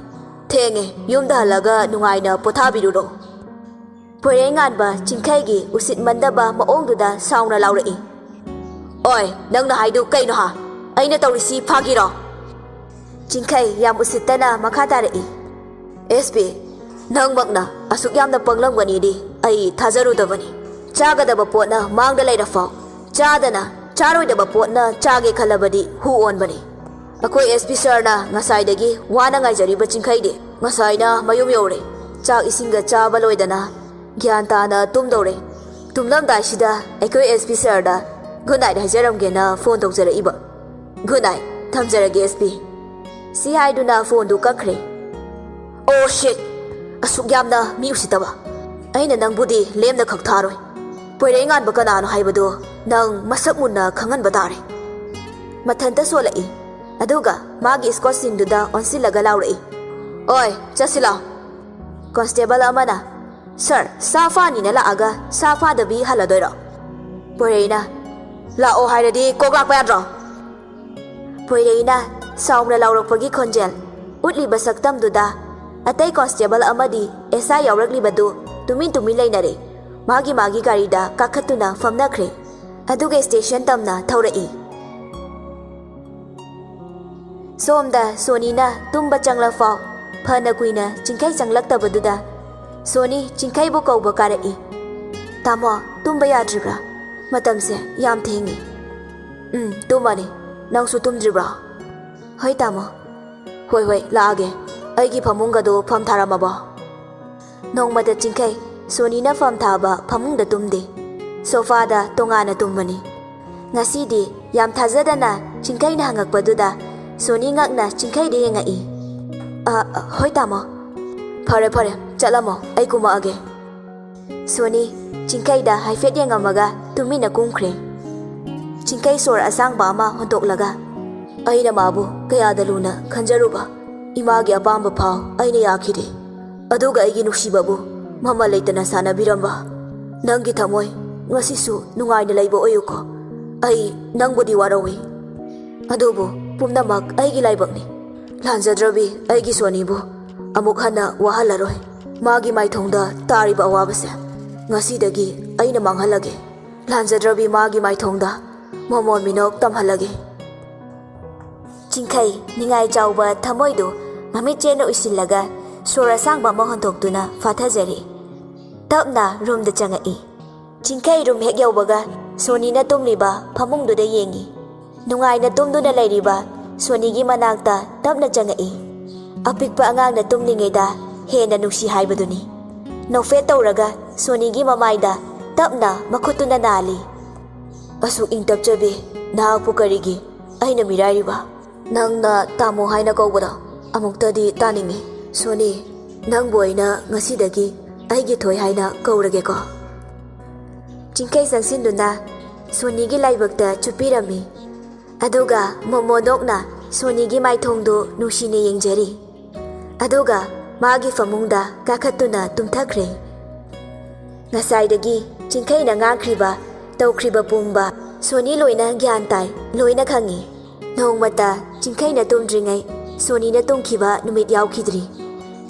ꯊꯦꯡꯉꯦ, ꯌꯨꯝꯗ ꯍꯜꯂꯒ ꯅꯨꯡꯉꯥꯏꯅ ꯄꯣꯊꯥꯕꯤꯔꯨꯔꯣ꯫" ꯄꯣꯏꯔꯩꯉꯥꯟꯕ ꯆꯤꯡꯈꯩꯒꯤ ꯎꯁꯤꯠꯃꯟꯗꯕ ꯃꯑꯣꯡꯗꯨꯗ ꯁꯥꯎꯅ ꯂꯥꯎꯔꯛꯏ꯫ "ꯑꯣꯏ, ꯅꯪꯅ ꯍꯥꯏꯗꯨ ꯀꯩꯅꯣ ꯍꯥ? ꯑꯩꯅ ꯇꯧꯔꯤꯁꯤ ꯐꯥꯒꯤꯔꯣ?" ꯆꯤꯡꯈꯩ ꯌꯥꯝ ꯎꯁꯤꯠꯇꯅ ꯃꯈꯥ ꯇꯥꯔꯛꯏ꯫ "ꯑꯦꯁ ꯄꯤ, ꯅꯪꯃꯛꯅ ꯑꯁꯨꯛ ꯌꯥꯝꯅ ꯄꯪꯂꯝꯒꯅꯤꯗꯤ ꯑꯩ ꯊꯥꯖꯔꯨꯗꯕꯅꯤ꯫ ꯆꯥꯒꯗꯕ ꯄꯣꯠꯅ ꯃꯥꯡꯗ ꯂꯩꯔꯐꯥꯎ ꯆꯥꯗꯅ, ꯆꯥꯔꯣꯏꯗꯕ ꯄꯣꯠꯅ ꯆꯥꯒꯦ ꯈꯜꯂꯕꯗꯤ ꯍꯨ ꯑꯣꯟꯕꯅꯤ꯫ ꯑꯩꯈꯣꯏ ꯑꯦꯁ ꯄꯤ ꯁꯥꯔꯅ ꯉꯁꯥꯏꯗꯒꯤ ꯋꯥꯅ ꯉꯥꯏꯖꯔꯤꯕ ꯆꯤꯡꯈꯩꯗꯤ ꯉꯁꯥꯏꯅ ꯃꯌꯨꯝ ꯌꯧꯔꯦ꯫ ꯆꯥꯛ ꯏꯁꯤꯡꯒ ꯆꯥꯕ ꯂꯣꯏꯗꯅ ꯒ꯭ꯌꯥꯟ ꯇꯥꯅ ꯇꯨꯝꯗꯧꯔꯦ꯫ ꯇꯨꯝꯂꯝꯗꯥꯏꯁꯤꯗ ꯑꯩꯈꯣꯏ ꯑꯦꯁ ꯄꯤ ꯁꯥꯔꯗ ꯒꯨꯗ ꯅꯥꯏꯠ ꯍꯥꯏꯖꯔꯝꯒꯦꯅ ꯐꯣꯟ ꯇꯧꯖꯔꯛꯏꯕ꯫ ꯒꯨꯗ ꯅꯥꯏꯠ, ꯊꯝꯖꯔꯒꯦ ꯑꯦꯁ ꯄꯤ꯫" ꯁꯤ ꯍꯥꯏꯗꯨꯅ ꯐꯣꯟꯗꯨ ꯀꯛꯈ꯭ꯔꯦ꯫ "ꯑꯣ ꯁꯤꯠ! ꯑꯁꯨꯛ ꯌꯥꯝꯅ ꯃꯤ ꯎꯁꯤꯠꯇꯕ! ꯑꯩꯅ ꯅꯪꯕꯨꯗꯤ ꯂꯦꯝꯅ ꯈꯛ ꯊꯥꯔꯣꯏ꯫" ꯄꯣꯏꯔꯩꯉꯥꯟꯕ ꯀꯅꯥꯅꯣ ꯍꯥꯏꯕꯗꯨ ꯅꯪ ꯃꯁꯛ ꯃꯨꯟꯅ ꯈꯪꯍꯟꯕ ꯇꯥꯔꯦ꯫ ꯃꯊꯟꯇ ꯁꯣꯜꯂꯛꯏ꯫ ꯑꯗꯨꯒ ꯃꯥꯒꯤ ꯁ꯭ꯀꯔꯠꯁꯤꯡꯗꯨꯗ ꯑꯣꯟꯁꯤꯜꯂꯒ ꯂꯥꯎꯔꯛꯏ, "ꯑꯣꯏ, ꯆꯠꯁꯤ ꯂꯥꯎ!" ꯀꯣꯟꯁꯇꯦꯕꯜ ꯑꯃꯅ, "ꯁꯥꯔ, ꯁꯥ ꯐꯥꯅꯤꯅ ꯂꯥꯛꯑꯒ ꯁꯥ ꯐꯥꯗꯕꯤ ꯍꯜꯂꯗꯣꯏꯔꯣ?" ꯄꯣꯏꯔꯩꯅ, "ꯂꯥꯛꯑꯣ ꯍꯥꯏꯔꯗꯤ ꯀꯣꯛ ꯂꯥꯛꯄ ꯌꯥꯗ꯭ꯔꯣ?" ꯄꯣꯏꯔꯩꯅ ꯁꯥꯎꯅ ꯂꯥꯎꯔꯛꯄꯒꯤ ꯈꯣꯟꯖꯦꯜ ꯎꯠꯂꯤꯕ ꯁꯛꯇꯝꯗꯨꯗ ꯑꯇꯩ ꯀꯣꯟꯁꯇꯦꯕꯜ ꯑꯃꯗꯤ ꯑꯦꯁ ꯑꯥꯏ ꯌꯥꯎꯔꯛꯂꯤꯕꯗꯨ ꯇꯨꯃꯤꯟ ꯇꯨꯃꯤꯟ ꯂꯩꯅꯔꯦ꯫ ꯃꯥꯒꯤ ꯃꯥꯒꯤ ꯒꯥꯔꯤꯗ ꯀꯥꯈꯠꯇꯨꯅ ꯐꯝꯅꯈ꯭ꯔꯦ꯫ ꯑꯗꯨꯒ ꯁ꯭ꯇꯦꯁꯟ ꯇꯝꯅ ꯊꯧꯔꯛꯏ꯫ ꯁꯣꯝꯗ ꯁꯣꯅꯤꯅ ꯇꯨꯝꯕ ꯆꯪꯂꯛꯐꯥꯎ ꯐꯅ ꯀꯨꯏꯅ ꯆꯤꯡꯈꯩ ꯆꯪꯂꯛꯇꯕꯗꯨꯗ ꯁꯣꯅꯤ ꯆꯤꯡꯈꯩꯕꯨ ꯀꯧꯕ ꯀꯥꯔꯛꯏ꯫ "ꯇꯥꯃꯣ, ꯇꯨꯝꯕ ꯌꯥꯗ꯭ꯔꯤꯕ꯭ꯔꯥ? ꯃꯇꯝꯁꯦ ꯌꯥꯝ ꯊꯦꯡꯉꯤ꯫" "ꯎꯝ, ꯇꯨꯝꯃꯅꯤ꯫ ꯅꯪꯁꯨ ꯇꯨꯝꯗ꯭ꯔꯤꯕ꯭ꯔꯣ?" "ꯍꯣꯏ, ꯇꯥꯃꯣ꯫" "ꯍꯣꯏ, ꯍꯣꯏ, ꯂꯥꯛꯑꯒꯦ꯫ ꯑꯩꯒꯤ ꯐꯃꯨꯡꯒꯗꯣ ꯐꯝ ꯊꯥꯔꯝꯃꯕꯣ?" ꯅꯣꯡꯃꯇ ꯆꯤꯡꯈꯩ ꯁꯣꯅꯤꯅ ꯐꯝ ꯊꯥꯕ ꯐꯃꯨꯡꯗ ꯇꯨꯝꯗꯦ꯫ ꯁꯣꯐꯥꯗ ꯇꯣꯉꯥꯟꯅ ꯇꯨꯝꯕꯅꯤ꯫ ꯉꯁꯤꯗꯤ ꯌꯥꯝ ꯊꯥꯖꯗꯅ ꯆꯤꯡꯈꯩꯅ ꯍꯪꯉꯛꯄꯗꯨꯗ ꯁꯣꯅꯤ ꯉꯛꯅ ꯆꯤꯡꯈꯩꯗ ꯌꯦꯡꯉꯛꯏ꯫ "ꯑ, ꯍꯣꯏ, ꯇꯥꯃꯣ꯫" "ꯐꯔꯦ, ꯐꯔꯦ, ꯆꯠꯂꯝꯃꯣ, ꯑꯩ ꯀꯨꯝꯃꯛꯑꯒꯦ꯫" ꯁꯣꯅꯤ ꯆꯤꯡꯈꯩꯗ ꯍꯥꯏꯐꯦꯠ ꯌꯦꯡꯉꯝꯃꯒ ꯇꯨꯃꯤꯟꯅ ꯀꯨꯝꯈ꯭ꯔꯦ꯫ ꯆꯤꯡꯈꯩ ꯁꯣꯔ ꯑꯁꯥꯡꯕ ꯑꯃ ꯍꯣꯟꯗꯣꯛꯂꯒ, "ꯑꯩꯅ ꯃꯥꯕꯨ ꯀꯌꯥꯗ ꯂꯨꯅ ꯈꯟꯖꯔꯨꯕ, ꯏꯃꯥꯒꯤ ꯑꯄꯥꯝꯕ ꯐꯥꯎ ꯑꯩꯅ ꯌꯥꯈꯤꯗꯦ꯫ ꯑꯗꯨꯒ ꯑꯩꯒꯤ ꯅꯨꯡꯁꯤꯕꯕꯨ ꯃꯃꯜ ꯂꯩꯇꯅ ꯁꯥꯟꯅꯕꯤꯔꯝꯕ꯫ ꯅꯪꯒꯤ ꯊꯃꯣꯏ ꯉꯁꯤꯁꯨ ꯅꯨꯡꯉꯥꯏꯅ ꯂꯩꯕ ꯑꯣꯏꯌꯨꯀꯣ꯫ ꯑꯩ ꯅꯪꯕꯨꯗꯤ ꯋꯥꯔꯧꯏ꯫ ꯑꯗꯨꯕꯨ ꯄꯨꯝꯅꯃꯛ ꯑꯩꯒꯤ ꯂꯥꯏꯕꯛꯅꯤ꯫ ꯂꯥꯟꯖꯗ꯭ꯔꯕꯤ ꯑꯩꯒꯤ ꯁꯣꯅꯤꯕꯨ ꯑꯃꯨꯛ ꯍꯟꯅ ꯋꯥꯍꯜꯂꯔꯣꯏ꯫ ꯃꯥꯒꯤ ꯃꯥꯏꯊꯣꯡꯗ ꯇꯥꯔꯤꯕ ꯑꯋꯥꯕꯁꯦ ꯉꯁꯤꯗꯒꯤ ꯑꯩꯅ ꯃꯥꯡꯍꯜꯂꯒꯦ꯫ ꯂꯥꯟꯖꯗ꯭ꯔꯕꯤ ꯃꯥꯒꯤ ꯃꯥꯏꯊꯣꯡꯗ ꯃꯃꯣꯟ ꯃꯤꯅꯣꯛ ꯇꯝꯍꯜꯂꯒꯦ꯫" ꯆꯤꯡꯈꯩ ꯅꯤꯡꯉꯥꯏ ꯆꯥꯎꯕ ꯊꯃꯣꯏꯗꯨ ꯃꯃꯤꯠ ꯆꯦꯠꯅ ꯎꯏꯁꯤꯜꯂꯒ ꯁꯣꯔ ꯑꯁꯥꯡꯕ ꯑꯃ ꯍꯣꯟꯗꯣꯛꯇꯨꯅ ꯐꯥꯊꯖꯔꯦ꯫ ꯇꯞꯅ ꯔꯨꯝꯗ ꯆꯪꯉꯛꯏ꯫ ꯆꯤꯡꯈꯩ ꯔꯨꯝ ꯍꯦꯛ ꯌꯧꯕꯒ ꯁꯣꯅꯤꯅ ꯇꯨꯝꯂꯤꯕ ꯐꯃꯨꯡꯗꯨꯗ ꯌꯦꯡꯉꯤ꯫ ꯅꯨꯡꯉꯥꯏꯅ ꯇꯨꯝꯗꯨꯅ ꯂꯩꯔꯤꯕ ꯁꯣꯅꯤꯒꯤ ꯃꯅꯥꯛꯇ ꯇꯞꯅ ꯆꯪꯉꯛꯏ꯫ ꯑꯄꯤꯛꯄ ꯑꯉꯥꯡꯅ ꯇꯨꯝꯂꯤꯉꯩꯗ ꯍꯦꯟꯅ ꯅꯨꯡꯁꯤ ꯍꯥꯏꯕꯗꯨꯅꯤ꯫ ꯅꯣꯛꯐꯦꯠ ꯇꯧꯔꯒ ꯁꯣꯅꯤꯒꯤ ꯃꯃꯥꯏꯗ ꯇꯞꯅ ꯃꯈꯨꯠꯇꯨꯅ ꯅꯥꯜꯂꯤ꯫ "ꯑꯁꯨꯛ ꯏꯪ ꯇꯞꯆꯕꯤ ꯅꯍꯥꯛꯄꯨ ꯀꯔꯤꯒꯤ ꯑꯩꯅ ꯃꯤꯔꯥꯏꯔꯤꯕ? ꯅꯪꯅ ꯇꯥꯃꯣ ꯍꯥꯏꯅ ꯀꯧꯕꯗꯣ ꯑꯃꯨꯛꯇꯗꯤ ꯇꯥꯅꯤꯡꯉꯤ꯫ ꯁꯣꯅꯤ, ꯅꯪꯕꯨ ꯑꯩꯅ ꯉꯁꯤꯗꯒꯤ ꯑꯩꯒꯤ ꯊꯣꯏ ꯍꯥꯏꯅ ꯀꯧꯔꯒꯦꯀꯣ꯫" ꯆꯤꯡꯈꯩ ꯆꯪꯁꯤꯟꯗꯨꯅ ꯁꯣꯅꯤꯒꯤ ꯂꯥꯏꯕꯛꯇ ꯆꯨꯞꯄꯤꯔꯝꯃꯤ꯫ ꯑꯗꯨꯒ ꯃꯣꯃꯣꯅꯣꯛꯅ ꯁꯣꯅꯤꯒꯤ ꯃꯥꯏꯊꯣꯡꯗꯨ ꯅꯨꯡꯁꯤꯅ ꯌꯦꯡꯖꯔꯤ꯫ ꯑꯗꯨꯒ ꯃꯥꯒꯤ ꯐꯃꯨꯡꯗ ꯀꯥꯈꯠꯇꯨꯅ ꯇꯨꯝꯊꯈ꯭ꯔꯦ꯫ ꯉꯁꯥꯏꯗꯒꯤ ꯆꯤꯡꯈꯩꯅ ꯉꯥꯡꯈ꯭ꯔꯤꯕ, ꯇꯧꯈ꯭ꯔꯤꯕ ꯄꯨꯝꯕ ꯁꯣꯅꯤ ꯂꯣꯏꯅ ꯒ꯭ꯌꯥꯟ ꯇꯥꯏ, ꯂꯣꯏꯅ ꯈꯪꯏ꯫ ꯅꯣꯡꯃꯇ ꯆꯤꯡꯈꯩꯅ ꯇꯨꯝꯗ꯭ꯔꯤꯉꯩ ꯁꯣꯅꯤꯅ ꯇꯨꯝꯈꯤꯕ ꯅꯨꯃꯤꯠ ꯌꯥꯎꯈꯤꯗ꯭ꯔꯤ꯫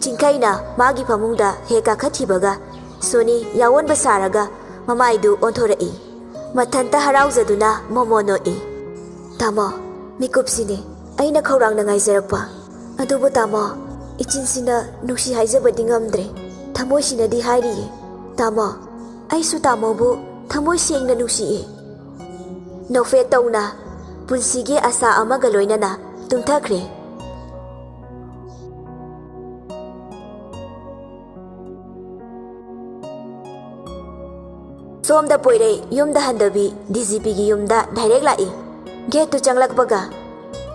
ꯆꯤꯡꯈꯩꯅ ꯃꯥꯒꯤ ꯐꯃꯨꯡꯗ ꯍꯦꯛ ꯀꯥꯈꯠꯈꯤꯕꯒ ꯁꯣꯅꯤ ꯌꯥꯑꯣꯟꯕ ꯁꯥꯔꯒ ꯃꯃꯥꯏꯗꯨ ꯑꯣꯟꯊꯣꯔꯛꯏ꯫ ꯃꯊꯟꯇ ꯍꯔꯥꯎꯖꯗꯨꯅ ꯃꯣꯃꯣ ꯅꯣꯛꯏ꯫ "ꯇꯥꯃꯣ, ꯃꯤꯀꯨꯞꯁꯤꯅꯦ ꯑꯩꯅ ꯈꯧꯔꯥꯡꯅ ꯉꯥꯏꯖꯔꯛꯄ꯫ ꯑꯗꯨꯕꯨ ꯇꯥꯃꯣ, ꯏꯆꯤꯟꯁꯤꯅ ꯅꯨꯡꯁꯤ ꯍꯥꯏꯖꯕꯗꯤ ꯉꯝꯗ꯭ꯔꯦ꯫ ꯊꯃꯣꯏꯁꯤꯅꯗꯤ ꯍꯥꯏꯔꯤꯌꯦ꯫ ꯇꯥꯃꯣ, ꯑꯩꯁꯨ ꯇꯥꯃꯣꯕꯨ ꯊꯃꯣꯏ ꯁꯦꯡꯅ ꯅꯨꯡꯁꯤꯌꯦ"꯫ ꯅꯣꯛꯐꯦꯠ ꯇꯧꯅ ꯄꯨꯟꯁꯤꯒꯤ ꯑꯁꯥ ꯑꯃꯒ ꯂꯣꯏꯅꯅ ꯇꯨꯝꯊꯈ꯭ꯔꯦ꯫ ꯁꯣꯝꯗ ꯄꯣꯏꯔꯩ ꯌꯨꯝꯗ ꯍꯟꯗꯕꯤ ꯗꯤ ꯖꯤ ꯄꯤꯒꯤ ꯌꯨꯝꯗ ꯗꯥꯏꯔꯦꯛ ꯂꯥꯛꯏ꯫ ꯒꯦꯠꯇꯨ ꯆꯪꯂꯛꯄꯒ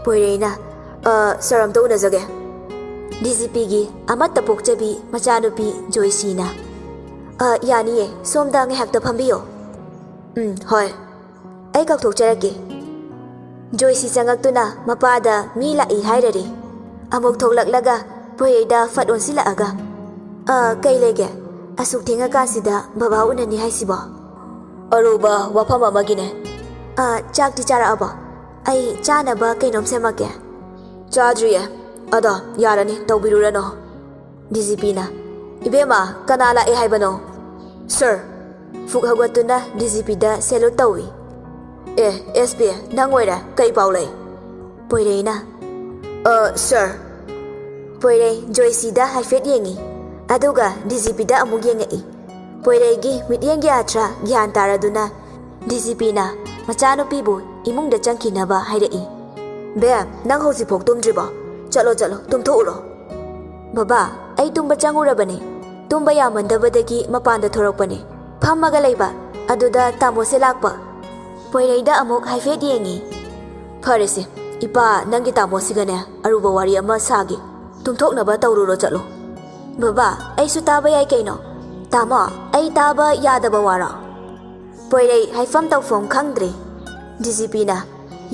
ꯄꯣꯏꯔꯩꯅ, "ꯑ, ꯁꯥꯔ, ꯑꯝꯇ ꯎꯅꯖꯒꯦ"꯫ ꯗꯤ ꯖꯤ ꯄꯤꯒꯤ ꯑꯃꯠꯇ ꯄꯣꯛꯆꯕꯤ ꯃꯆꯥꯅꯨꯄꯤ ꯖꯣꯏꯁꯤꯅ, "ꯑ, ꯌꯥꯅꯤꯌꯦ, ꯁꯣꯝꯗ ꯉꯥꯏꯍꯥꯛꯇ ꯐꯝꯕꯤꯌꯣ"꯫ "ꯎꯝ, ꯍꯣꯏ꯫ ꯑꯩ ꯀꯧꯊꯣꯛꯆꯔꯛꯀꯦ"꯫ ꯖꯣꯏꯁꯤ ꯆꯪꯉꯛꯇꯨꯅ ꯃꯄꯥꯗ ꯃꯤ ꯂꯥꯛꯏ ꯍꯥꯏꯔꯔꯦ꯫ ꯑꯃꯨꯛ ꯊꯣꯛꯂꯛꯂꯒ ꯄꯣꯏꯔꯩꯗ ꯐꯠ ꯑꯣꯟꯁꯤꯜꯂꯛꯑꯒ, "ꯑ, ꯀꯩ ꯂꯩꯒꯦ? ꯑꯁꯨꯛ ꯊꯦꯡꯉꯀꯥꯟꯁꯤꯗ ꯕꯕꯥ ꯎꯅꯅꯤ ꯍꯥꯏꯁꯤꯕꯣ?" "ꯑꯔꯨꯕ ꯋꯥꯐꯝ ꯑꯃꯒꯤꯅꯦ"꯫ "ꯑ, ꯆꯥꯛꯇꯤ ꯆꯥꯔꯛꯑꯕꯣ? ꯑꯩ ꯆꯥꯅꯕ ꯀꯩꯅꯣꯝ ꯁꯦꯝꯃꯛꯀꯦ"꯫ "ꯆꯥꯗ꯭ꯔꯤꯌꯦ꯫ ꯑꯗꯣ ꯌꯥꯔꯅꯤ, ꯇꯧꯕꯤꯔꯨꯔꯅꯨ"꯫ ꯗꯤ ꯖꯤ ꯄꯤꯅ, "ꯏꯕꯦꯝꯃ, ꯀꯅꯥ ꯂꯥꯛꯑꯦ ꯍꯥꯏꯕꯅꯣ?" "ꯁꯥꯔ"꯫ ꯐꯨꯛ ꯍꯧꯒꯠꯇꯨꯅ ꯗꯤ ꯖꯤ ꯄꯤꯗ ꯁꯦꯂꯨꯠ ꯇꯧꯏ꯫ "ꯑꯦ, ꯑꯦꯁ ꯄꯤ, ꯅꯪ ꯑꯣꯏꯔꯦ꯫ ꯀꯩ ꯄꯥꯎ ꯂꯩ?" ꯄꯣꯏꯔꯩꯅ, "ꯑ, ꯁꯥꯔ"꯫ ꯄꯣꯏꯔꯩ ꯖꯣꯏꯁꯤꯗ ꯍꯥꯏꯐꯦꯠ ꯌꯦꯡꯏ, ꯑꯗꯨꯒ ꯗꯤ ꯖꯤ ꯄꯤꯗ ꯑꯃꯨꯛ ꯌꯦꯡꯉꯛꯏ꯫ ꯄꯣꯏꯔꯩꯒꯤ ꯃꯤꯠꯌꯦꯡꯒꯤ ꯑꯥꯊ꯭ꯔ ꯒ꯭ꯌꯥꯟ ꯇꯥꯔꯗꯨꯅ ꯗꯤ ꯖꯤ ꯄꯤꯅ ꯃꯆꯥꯅꯨꯄꯤꯕꯨ ꯏꯃꯨꯡꯗ ꯆꯪꯈꯤꯅꯕ ꯍꯥꯏꯔꯛꯏ꯫ "ꯕꯦꯝ, ꯅꯪ ꯍꯧꯖꯤꯛꯐꯥꯎ ꯇꯨꯝꯗ꯭ꯔꯤꯕꯣ? ꯆꯠꯂꯣ, ꯆꯠꯂꯣ, ꯇꯨꯝꯊꯣꯛꯎꯔꯣ"꯫ "ꯕꯕꯥ, ꯑꯩ ꯇꯨꯝꯕ ꯆꯪꯉꯨꯔꯕꯅꯦ꯫ ꯇꯨꯝꯕ ꯌꯥꯃꯟꯗꯕꯗꯒꯤ ꯃꯄꯥꯟꯗ ꯊꯣꯔꯛꯄꯅꯦ꯫ ꯐꯝꯃꯒ ꯂꯩꯕ, ꯑꯗꯨꯗ ꯇꯥꯃꯣꯁꯦ ꯂꯥꯛꯄ"꯫ ꯄꯣꯏꯔꯩꯗ ꯑꯃꯨꯛ ꯍꯥꯏꯐꯦꯠ ꯌꯦꯡꯏ꯫ "ꯐꯔꯦꯁꯦ, ꯏꯄꯥ ꯅꯪꯒꯤ ꯇꯥꯃꯣꯁꯤꯒꯅꯦ ꯑꯔꯨꯕ ꯋꯥꯔꯤ ꯑꯃ ꯁꯥꯒꯦ꯫ ꯇꯨꯝꯊꯣꯛꯅꯕ ꯇꯧꯔꯨꯔꯣ, ꯆꯠꯂꯣ"꯫ "ꯕꯕꯥ, ꯑꯩꯁꯨ ꯇꯥꯕ ꯌꯥꯏ ꯀꯩꯅꯣ"꯫ "ꯇꯥꯃꯣ, ꯑꯩ ꯇꯥꯕ ꯌꯥꯗꯕ ꯋꯥꯔꯣ?" ꯄꯣꯏꯔꯩ ꯍꯥꯏꯐꯝ ꯇꯧꯐꯝ ꯈꯪꯗ꯭ꯔꯦ꯫ ꯗꯤ ꯖꯤ ꯄꯤꯅ,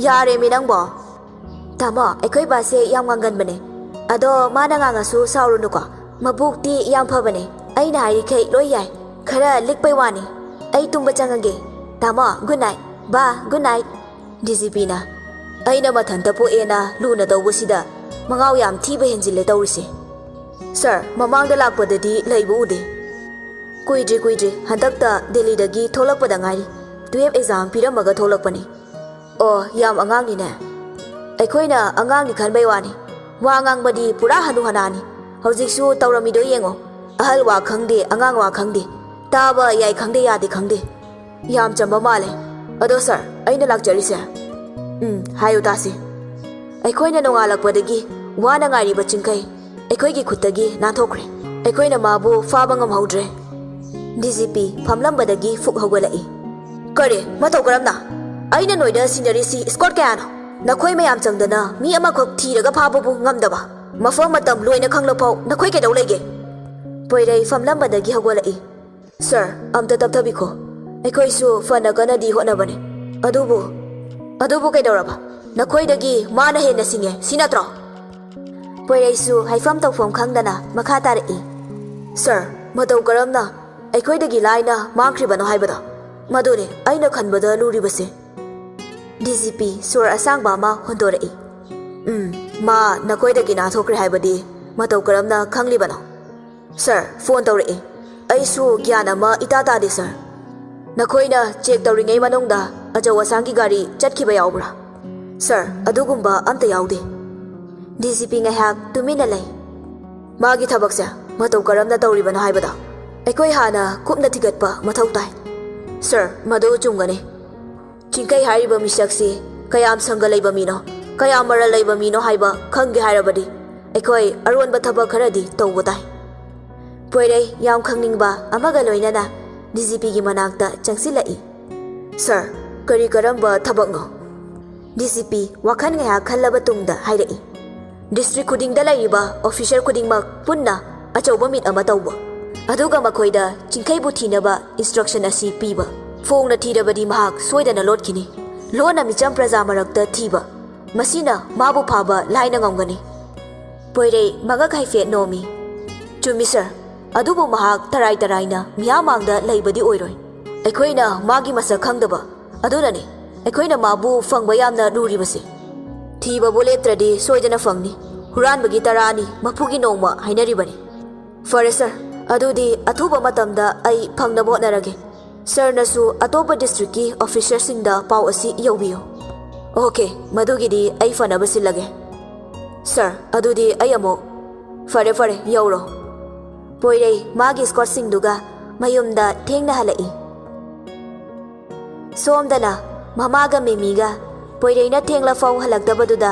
"ꯌꯥꯔꯦꯃꯤ ꯅꯪꯕꯣ꯫ ꯇꯥꯃꯣ, ꯑꯩꯈꯣꯏ ꯕꯥꯁꯦ ꯌꯥꯝ ꯉꯥꯡꯒꯟꯕꯅꯦ꯫ ꯑꯗꯣ ꯃꯥꯅ ꯉꯥꯡꯉꯁꯨ ꯁꯥꯎꯔꯨꯅꯨꯀꯣ꯫ ꯃꯕꯨꯛꯇꯤ ꯌꯥꯝ ꯐꯕꯅꯦ꯫ ꯑꯩꯅ ꯍꯥꯏꯔꯤꯈꯩ ꯂꯣꯏ ꯌꯥꯏ꯫ ꯈꯔ ꯂꯤꯛꯄꯩ ꯋꯥꯅꯤ꯫ ꯑꯩ ꯇꯨꯝꯕ ꯆꯪꯉꯒꯦ꯫ ꯇꯥꯃꯣ, good night꯫ ꯕꯥ, good night꯫" ꯗꯤ ꯖꯤ ꯄꯤꯅ, "ꯑꯩꯅ ꯃꯊꯟꯇ ꯄꯣꯛꯑꯦꯅ ꯂꯨꯅ ꯇꯧꯕꯁꯤꯗ ꯃꯉꯥꯎ ꯌꯥꯝ ꯊꯤꯕ ꯍꯦꯟꯖꯤꯜꯂꯦ ꯇꯧꯔꯤꯁꯦ꯫ ꯁꯥꯔ, ꯃꯃꯥꯡꯗ ꯂꯥꯛꯄꯗꯗꯤ ꯂꯩꯕ ꯎꯗꯦ꯫ ꯀꯨꯏꯗ꯭ꯔꯤ ꯀꯨꯏꯗ꯭ꯔꯤ, ꯍꯟꯗꯛꯇ ꯗꯦꯜꯂꯤꯗꯒꯤ ꯊꯣꯛꯂꯛꯄꯗ ꯉꯥꯏꯔꯤ꯫ ꯇꯨꯌꯦꯜꯐ ꯑꯦꯛꯖꯥꯝ ꯄꯤꯔꯝꯃꯒ ꯊꯣꯛꯂꯛꯄꯅꯤ꯫ ꯑꯣ, ꯌꯥꯝ ꯑꯉꯥꯡꯅꯤꯅꯦ꯫ ꯑꯩꯈꯣꯏꯅ ꯑꯉꯥꯡꯅꯤ ꯈꯟꯕꯩ ꯋꯥꯅꯤ꯫ ꯋꯥ ꯉꯥꯡꯕꯗꯤ ꯄꯨꯔꯥ ꯍꯅꯨ ꯍꯅꯥꯅꯤ꯫ ꯍꯧꯖꯤꯛꯁꯨ ꯇꯧꯔꯝꯃꯤꯗꯣ ꯌꯦꯡꯉꯣ꯫ ꯑꯍꯜ ꯋꯥ ꯈꯪꯗꯦ, ꯑꯉꯥꯡ ꯋꯥ ꯈꯪꯗꯦ꯫ ꯇꯥꯕ ꯌꯥꯏ ꯈꯪꯗꯦ, ꯌꯥꯗꯦ ꯈꯪꯗꯦ꯫ ꯌꯥꯝ ꯆꯝꯕ ꯃꯥꯜꯂꯦ꯫ ꯑꯗꯣ ꯁꯥꯔ, ꯑꯩꯅ ꯂꯥꯛꯆꯔꯤꯁꯦ꯫ ꯎꯝ, ꯍꯥꯏꯌꯨ ꯇꯥꯁꯤ꯫ ꯑꯩꯈꯣꯏꯅ ꯅꯣꯡꯉꯥꯜꯂꯛꯄꯗꯒꯤ ꯋꯥꯅ ꯉꯥꯏꯔꯤꯕ ꯆꯤꯡꯈꯩ ꯑꯩꯈꯣꯏꯒꯤ ꯈꯨꯠꯇꯒꯤ ꯅꯥꯟꯊꯣꯛꯈ꯭ꯔꯦ꯫ ꯑꯩꯈꯣꯏꯅ ꯃꯥꯕꯨ ꯐꯥꯕ ꯉꯝꯍꯧꯗ꯭ꯔꯦ꯫" D G P ꯐꯝꯂꯝꯕꯗꯒꯤ ꯐꯨꯛ ꯍꯧꯒꯠꯂꯛꯏ꯫ "ꯀꯔꯤ? ꯃꯇꯧ ꯀꯔꯝꯅ? ꯑꯩꯅ ꯅꯣꯏꯗ ꯁꯤꯟꯅꯔꯤꯁꯤ ꯏꯁꯀꯣꯔꯠ ꯀꯌꯥꯅꯣ? ꯅꯈꯣꯏ ꯃꯌꯥꯝ ꯆꯪꯗꯅ ꯃꯤ ꯑꯃꯈꯛ ꯊꯤꯔꯒ ꯐꯥꯕꯕꯨ ꯉꯝꯗꯕ? ꯃꯐꯝ ꯃꯇꯝ ꯂꯣꯏꯅ ꯈꯪꯂꯐꯥꯎ ꯅꯈꯣꯏ ꯀꯩꯗꯧ ꯂꯩꯒꯦ?" ꯄꯣꯏꯔꯩ ꯐꯝꯂꯝꯕꯗꯒꯤ ꯍꯧꯒꯠꯂꯛꯏ꯫ "ꯁꯥꯔ, ꯑꯝꯇ ꯇꯞꯊꯕꯤꯈꯣ꯫ ꯑꯩꯈꯣꯏꯁꯨ ꯐꯅ ꯀꯟꯅꯗꯤ ꯍꯣꯠꯅꯕꯅꯦ꯫ ꯑꯗꯨꯕꯨ, ꯑꯗꯨꯕꯨ ꯀꯩꯗꯧꯔꯕ? ꯅꯈꯣꯏꯗꯒꯤ ꯃꯥꯅ ꯍꯦꯟꯅ ꯁꯤꯡꯉꯦ, ꯁꯤ ꯅꯠꯇ꯭ꯔꯣ?" ꯄꯣꯏꯔꯩꯁꯨ ꯍꯥꯏꯐꯝ ꯇꯧꯐꯝ ꯈꯪꯗꯅ ꯃꯈꯥ ꯇꯥꯔꯛꯏ꯫ "ꯁꯥꯔ, ꯃꯇꯧ ꯀꯔꯝꯅ ꯑꯩꯈꯣꯏꯗꯒꯤ ꯂꯥꯏꯅ ꯃꯥꯡꯈ꯭ꯔꯤꯕꯅꯣ ꯍꯥꯏꯕꯗꯣ, ꯃꯗꯨꯅꯤ ꯑꯩꯅ ꯈꯟꯕꯗ ꯂꯨꯔꯤꯕꯁꯦ꯫" ꯗꯤ ꯖꯤ ꯄꯤ ꯁꯣꯔ ꯑꯁꯥꯡꯕ ꯑꯃ ꯍꯣꯟꯗꯣꯔꯛꯏ꯫ "ꯎꯝ, ꯃꯥ ꯅꯈꯣꯏꯗꯒꯤ ꯅꯥꯟꯊꯣꯛꯈ꯭ꯔꯦ ꯍꯥꯏꯕꯗꯤ ꯃꯇꯧ ꯀꯔꯝꯅ ꯈꯪꯂꯤꯕꯅꯣ?" "ꯁꯥꯔ, ꯐꯣꯟ ꯇꯧꯔꯛꯑꯦ꯫ ꯑꯩꯁꯨ ꯒ꯭ꯌꯥꯟ ꯑꯃ ꯏꯇꯥ ꯇꯥꯗꯦ, ꯁꯥꯔ꯫ ꯅꯈꯣꯏꯅ ꯆꯦꯛ ꯇꯧꯔꯤꯉꯩ ꯃꯅꯨꯡꯗ ꯑꯆꯧ ꯑꯁꯥꯡꯒꯤ ꯒꯥꯔꯤ ꯆꯠꯈꯤꯕ ꯌꯥꯎꯕ꯭ꯔꯥ?" "ꯁꯥꯔ, ꯑꯗꯨꯒꯨꯝꯕ ꯑꯝꯇ ꯌꯥꯎꯗꯦ꯫" ꯗꯤ ꯖꯤ ꯄꯤ ꯉꯥꯏꯍꯥꯛ ꯇꯨꯃꯤꯟꯅ ꯂꯩ꯫ "ꯃꯥꯒꯤ ꯊꯕꯛꯁꯦ ꯃꯇꯧ ꯀꯔꯝꯅ ꯇꯧꯔꯤꯕꯅꯣ ꯍꯥꯏꯕꯗꯣ ꯑꯩꯈꯣꯏ ꯍꯥꯟꯅ ꯀꯨꯞꯅ ꯊꯤꯒꯠꯄ ꯃꯊꯧ ꯇꯥꯏ꯫" "ꯁꯥꯔ, ꯃꯗꯨ ꯆꯨꯝꯒꯅꯤ꯫ ꯆꯤꯡꯈꯩ ꯍꯥꯏꯔꯤꯕ ꯃꯤꯁꯛꯁꯤ ꯀꯌꯥꯝ ꯁꯪꯒ ꯂꯩꯕ ꯃꯤꯅꯣ, ꯀꯌꯥꯝ ꯃꯔꯜ ꯂꯩꯕ ꯃꯤꯅꯣ ꯍꯥꯏꯕ ꯈꯪꯒꯦ ꯍꯥꯏꯔꯕꯗꯤ ꯑꯩꯈꯣꯏ ꯑꯔꯣꯟꯕ ꯊꯕꯛ ꯈꯔꯗꯤ ꯇꯧꯕ ꯇꯥꯏ꯫" ꯄꯣꯏꯔꯩ ꯌꯥꯝ ꯈꯪꯅꯤꯡꯕ ꯑꯃꯒ ꯂꯣꯏꯅꯅ ꯗꯤ ꯖꯤ ꯄꯤꯒꯤ ꯃꯅꯥꯛꯇ ꯆꯪꯁꯤꯜꯂꯛꯏ꯫ "ꯁꯥꯔ, ꯀꯔꯤ ꯀꯔꯝꯕ ꯊꯕꯛꯅꯣ?" ꯗꯤ ꯖꯤ ꯄꯤ ꯋꯥꯈꯜ ꯉꯥꯏꯍꯥꯛ ꯈꯜꯂꯕ ꯇꯨꯡꯗ ꯍꯥꯏꯔꯛꯏ꯫ "ꯗꯤꯁꯇ꯭ꯔꯤꯛ ꯈꯨꯗꯤꯡꯗ ꯂꯩꯔꯤꯕ ꯑꯣꯐꯤꯁꯔ ꯈꯨꯗꯤꯡꯃꯛ ꯄꯨꯟꯅ ꯑꯆꯧꯕ ꯃꯤꯠ ꯑꯃ ꯇꯧꯕ, ꯑꯗꯨꯒ ꯃꯈꯣꯏꯗ ꯆꯤꯡꯈꯩꯕꯨ ꯊꯤꯅꯕ ꯏꯟꯁꯇ꯭ꯔꯛꯁꯟ ꯑꯁꯤ ꯄꯤꯕ꯫" ꯐꯣꯡꯅ ꯊꯤꯔꯕꯗꯤ ꯃꯍꯥꯛ ꯁꯣꯏꯗꯅ ꯂꯣꯠꯈꯤꯅꯤ꯫ ꯂꯣꯟꯅ ꯃꯤꯆꯝ ꯄ꯭ꯔꯖꯥ ꯃꯔꯛꯇ ꯊꯤꯕ, ꯃꯁꯤꯅ ꯃꯥꯕꯨ ꯐꯥꯕ ꯂꯥꯏꯅ ꯉꯝꯒꯅꯤ꯫ ꯄꯣꯏꯔꯩ ꯃꯉꯛ ꯍꯥꯏꯐꯦꯠ ꯅꯣꯝꯃꯤ꯫ "ꯆꯨꯝꯃꯤ ꯁꯥꯔ, ꯑꯗꯨꯕꯨ ꯃꯍꯥꯛ ꯇꯔꯥꯏ ꯇꯔꯥꯏꯅ ꯃꯤꯌꯥꯝ ꯃꯥꯡꯗ ꯂꯩꯕꯗꯤ ꯑꯣꯏꯔꯣꯏ꯫ ꯑꯩꯈꯣꯏꯅ ꯃꯥꯒꯤ ꯃꯁꯛ ꯈꯪꯗꯕ, ꯑꯗꯨꯅꯅꯤ ꯑꯩꯈꯣꯏꯅ ꯃꯥꯕꯨ ꯐꯪꯕ ꯌꯥꯝꯅ ꯂꯨꯔꯤꯕꯁꯦ꯫ ꯊꯤꯕꯕꯨ ꯂꯦꯞꯇ꯭ꯔꯗꯤ ꯁꯣꯏꯗꯅ ꯐꯪꯅꯤ꯫ ꯍꯨꯔꯥꯟꯕꯒꯤ ꯇꯔꯥꯅꯤ ꯃꯄꯨꯒꯤ ꯅꯣꯡꯃ ꯍꯥꯏꯅꯔꯤꯕꯅꯤ꯫ ꯐꯔꯦ ꯁꯥꯔ, ꯑꯗꯨꯗꯤ ꯑꯊꯨꯕ ꯃꯇꯝꯗ ꯑꯩ ꯐꯪꯅꯕ ꯍꯣꯠꯅꯔꯒꯦ꯫ ꯁꯥꯔꯅꯁꯨ ꯑꯇꯣꯞꯄ ꯗꯤꯁꯇ꯭ꯔꯤꯛꯀꯤ ꯑꯣꯐꯤꯁꯔꯁꯤꯡꯗ ꯄꯥꯎ ꯑꯁꯤ ꯌꯧꯕꯤꯌꯨ꯫" "ꯑꯣꯀꯦ, ꯃꯗꯨꯒꯤꯗꯤ ꯑꯩ ꯐꯅꯕ ꯁꯤꯜꯂꯒꯦ꯫ ꯁꯥꯔ, ꯑꯗꯨꯗꯤ ꯑꯩ ꯑꯃꯨꯛ..." "ꯐꯔꯦ ꯐꯔꯦ, ꯌꯧꯔꯣ꯫" ꯄꯣꯏꯔꯩ ꯃꯥꯒꯤ ꯏꯁꯀꯣꯠꯁꯤꯡꯗꯨꯒ ꯃꯌꯨꯝꯗ ꯊꯦꯡꯅ ꯍꯜꯂꯛꯏ꯫ ꯁꯣꯝꯗꯅ ꯃꯃꯥꯒ ꯃꯦꯃꯤꯒ ꯄꯣꯏꯔꯩꯅ ꯊꯦꯡꯂꯐꯥꯎ ꯍꯜꯂꯛꯇꯕꯗꯨꯗ